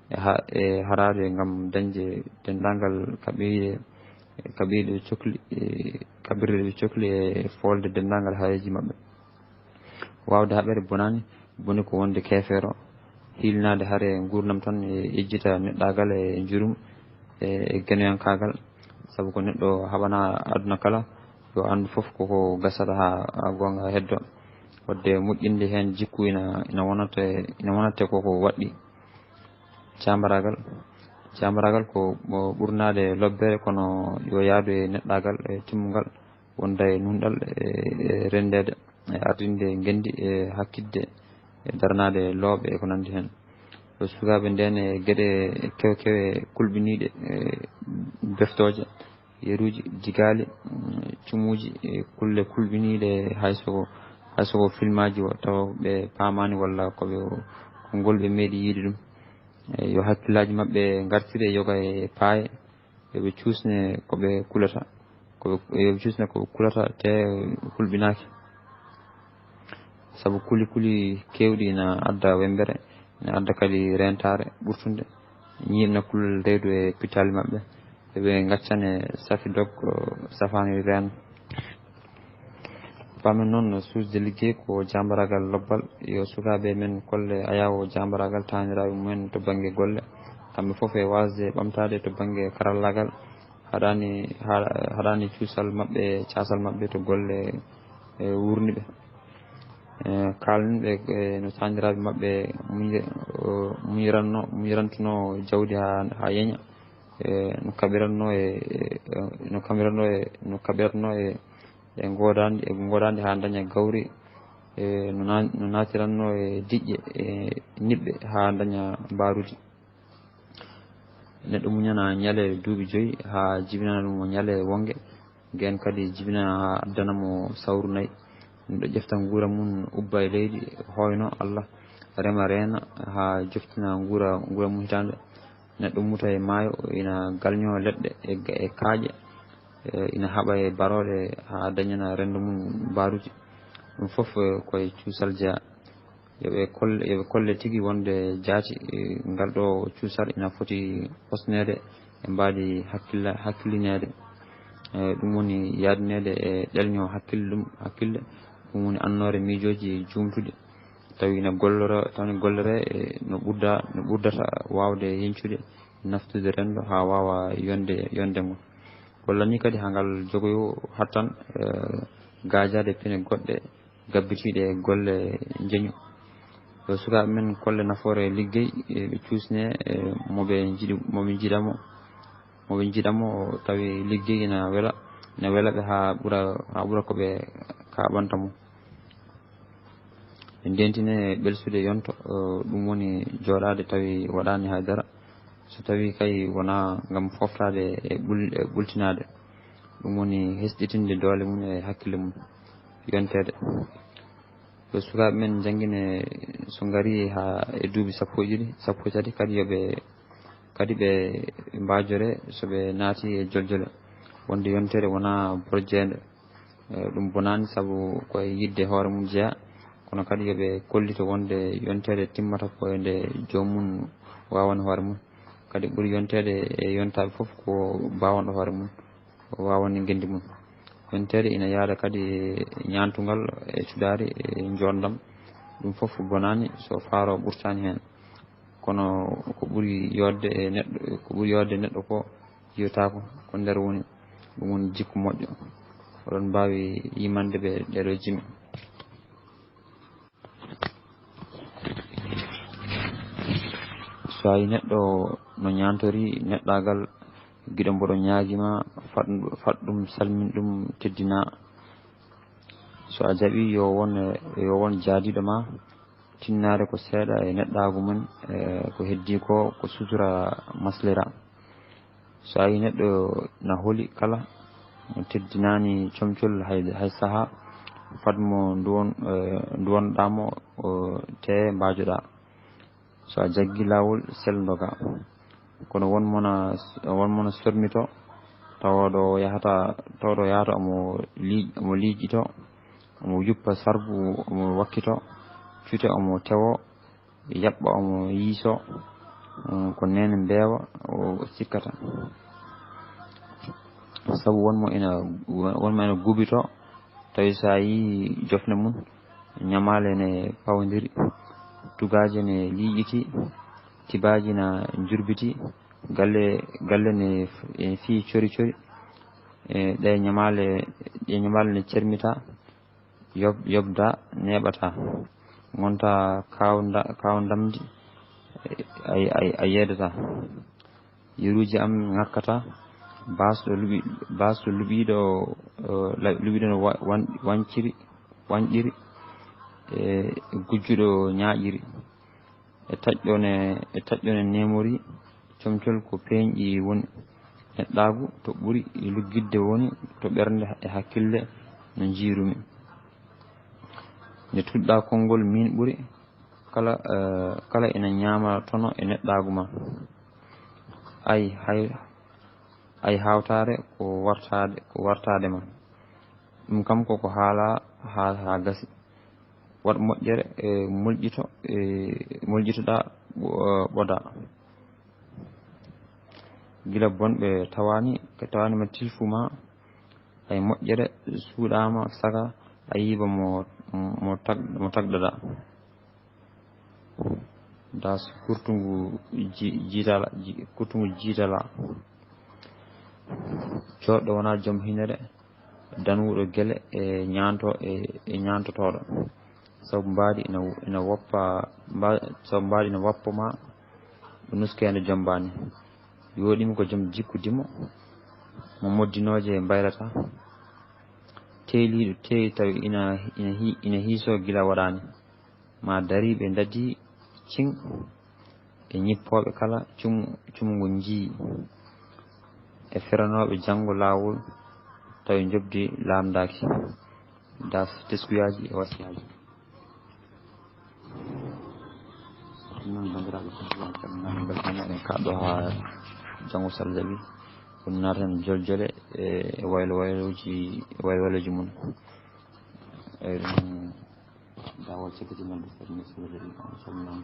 e ha-, e haraade ngam dañde denndaangal kaɓirɗe e kaɓirɗe ɓe cokli, e kaɓirɗe ɓe cokli e foolde denndaangal haareeji maɓɓe. Waawde haɓere bonaani, boni ko wonde keefeero, hiilnaade hare nguurndam tan e yejjita neɗɗaagal e njurum e, e genoyankaagal. Sabu ko neɗɗo haɓana aduna kala, yo anndu fof koko gasata haa, haa goonga heddo. Wadde moƴƴinde heen jikku ina, ina wonata, ina wonata koko waɗɗi. Jaambaraagal. Jaambaraagal ko mo ɓurnaade lobbere, kono yo yaadu e neɗɗaagal e timmungal, wonda e nunɗal e, e renndeede, e ardinde ngenndi e hakkitde e daranaade looɓe e ko nanndi heen. Yo sukaaɓe ndeen e geɗe kew-, kewe kulɓiniiɗe, e beftooje, yeruuji, digaali, mm, cumuuji, e kulle kulɓiniiɗe, hay so, hay so ko filmaaji o, tawa ɓe paamaani walla ko ɓe, ko ngol ɓe meeɗi yiide ɗum. E yo hakkillaaji maɓɓe ngartire yoga e paaye, yo ɓe cuusne ko ɓe kulata, ko ɓe, yo ɓe cuusne ko ɓe kulata te hulɓinaaki. Sabu kuli kuli keewɗi ina adda wembere, ina adda kadi reentaare ɓurtunde, ñiiɓna kulol reedu e pittaali maɓɓe, yo ɓe ngaccane safi dog, o, safaani reen. Paamen noon, suusde liggey ko jaambaraagal lobbal. Yo sukaaɓe men kolle ayaawo jaambaraagal taaniraaɓe mumen to bannge golle. Kamɓe fof e waasde ɓamtaade to bannge karallaagal, haɗaani, ha-, haɗaani cuusal maɓɓe, caasal maɓɓe to golle, e, wuurniiɓe. E, kaalnen ɓe, e, no taaniraaɓe maɓɓe muñi-, o, muñiranno, muñirantunoo jawdi haa, haa yeña. E, no kaɓiratnoo e, e, no kaɓiratnoo e, no kaɓiratnoo e, e ngoodaandi, e ngoodaandi haa daña gawri, e, no na-, no naatiratnoo e diƴƴe, e niɓɓe haa daña mbaruuji. Neɗɗo muñana ñaale duuɓi joyi haa jibinana mo ñaale wonge, ndeen kadi jibinana haa addana mo sawru nayi. Neɗɗo ƴefta nguura mum, ubba e leydi, hooyno Allah, rema reena haa joftina nguura, nguura mum hitaande. Neɗɗo muta e maayo, ina galñoo leɗɗe e ga-, e kaaƴe, e ina haɓa e barooɗe haa dañana renndo mum mbaruuji. Ɗum fof, e, ko e cuusal jeyaa. Yo ɓe kolle, yo ɓe kolle tigi wonde jaati, e, ngal ɗo cuusal ina foti ɓosneede e mbaadi hakkilla-, hakkilineede. E, ɗum woni yaadineede e ɗelño hakkille ɗum, hakkille. Ɗum woni annoore miijooji juumtuɗi. Tawi ina gollora, tawi ina golloree, e, no ɓurda, no ɓurdata waawde yeñcude, naftude renndo haa waawa yonde, yonde ngo. Golla ni kadi haa ngal jogoyo hattan, e, gaajaade pine goɗɗe, gabbitiiɗe e golle njeñu. Yo sukaaɓe men kolle nafoore liggey, e, ɓe cuusne, e, mo ɓe njiɗi, mo ɓe njiɗa mo, mo ɓe njiɗa mo, o tawi liggey ina wela, ina wela ɓe haa ɓura, haa ɓura ko ɓe kaaɓanta mo. Ɓe ndentine ɓelsude yonto, o, ɗum woni jooɗaade tawi waɗaani hay dara. So tawi kay wonaa ngam fooftaade e ɓul-, e ɓultinaade, ɗum woni hesɗitinde doole mum e hakkille mum, yonteede. Yo sukaaɓe men njanngine, so ngarii haa e duuɓi sappo e ɗiɗi, sappo e tati, kadi yo ɓe, kadi ɓe mbaajore so ɓe naati e joljole. Wonde yonteede wonaa borjeende. E, ɗum bonaani, sabu ko e yiɗde hoore mum jeyaa, kono kadi yo ɓe kollito wonde yonteede timmata ko e nde joomum waawani hoore mum. Kadi ɓuri yonteede e yontaaɓe fof ko baawanɗo hoore mum, o waawani ngenndi mum. Yonteede ina yaada kadi e ñaantungal, e cuɗaari, e njoorndam. Ɗum fof bonaani so faaro ɓurtaani heen. Kono ko ɓuri yooɗde e neɗɗo, ko ɓuri yooɗde e neɗɗo ko yiyotaako ko nder woni, ɗum woni jikku moƴƴo. Oɗon mbaawi yimande ɓe ɗeeɗo jime. So a yi neɗɗo no ñaantori neɗɗaagal, giɗo mboɗo ñaagima, fat, fat ɗum, salmin ɗum, teddina. So a jaɓi, yo won, yo won jaadiiɗo ma, tinnaare ko seeɗa e neɗɗaagu mum, e ko heddii ko, ko sutura maslira. So a yi neɗɗo na holi kala, mo teddinaani comcol hay, hay sahaa, fat mo nduwon, e, nduwonɗaa mo, o, te mbaajoɗaa. So a jaggi laawol, sel ndoga. Kono won mona, won mona sormito, tawa ɗo yahata, tawa ɗo yahata omo lii-, omo liiƴito, omo yuppa sarbu, omo wakkito, cuta omo tewo, yaɓɓa omo yiiso, mm, ko neene mbeewa o sikkata. Sabu won mo ina, won mo ina gubito, tawi so a yii jofne mum, ñamaale ne pawondiri, tugaaje ne liiƴiti, tibaaji na njurbiti, galle, galle ne f-, e fii cori cori, e ɗe ñamaale, ɗe ñamaale ne cermita, yob-, yobda, neeɓata, ngonta kaawnda-, kaawndaamdi, a, a, a yeedata. Yeruuji am ŋakkata, baasɗo luɓi-, baasɗo luɓiiɗo, eh, la-, luɓiiɗo no wa-, wan-, wanciri, wanƴiri, e gujjuɗo ñaaƴiri. E taƴɗo ne, e taƴɗo ne nemori, comcol ko peeñɗi woni. Neɗɗaagu to ɓuri luggidde woni to ɓernde e hakkille no njiirumi. Nde tuɗɗa konngol miin ɓuri, kala, eh, kala ina ñaama tono e neɗɗaagu ma. Ay, hay, ay hawtaare ko wartaade, ko wartaade ma. Ɗum kam koko haala haa, haa gasi. Waɗ moƴƴere e molƴito, e molƴitoɗa ɓo-, ɓoda. Gila bonɓe tawaani, tawaani ma tilfu ma, ay moƴƴere suuɗaama saka a yiiba mo, mo tag-, mo tagɗoɗa. Das kurtungu ji-, jiitala, ji-, kurtungu jiitala. Joɗɗo wona joom hinere, danwuɗo gele e ñaanto-, e, e ñaantotooɗo. Sabu mbaadi ina, ina woppa, mba-, sabu mbaadi ina woppa ma, ɗo nuskeende jommbaani. Yooɗiima ko joom jikku dimo, mo moddinooje mbaylata. Teeliiɗo teeli tawi ina, ina hi-, ina hiisoo gila waɗaani. Ma dariiɓe ndadi cing e ñippooɓe kala cum-, cumngu njii. E feranooɓe janngo laawol tawi njoɓdi laamndaaki. Das teskuyaaji e wasiyaaji. Ɗum noon, banndiraaɓe tedduɓe, en calminaama, en mbeltanaama, eɗen kaɗɗo haa janngo so Allah jaɓi. Ɗum naataten joljole e, e waylo waylooji, e waylo waylooji mum. Eyyi, ɗum noon, daawal caggal ngal, so Allah jaɓi, on calminaama.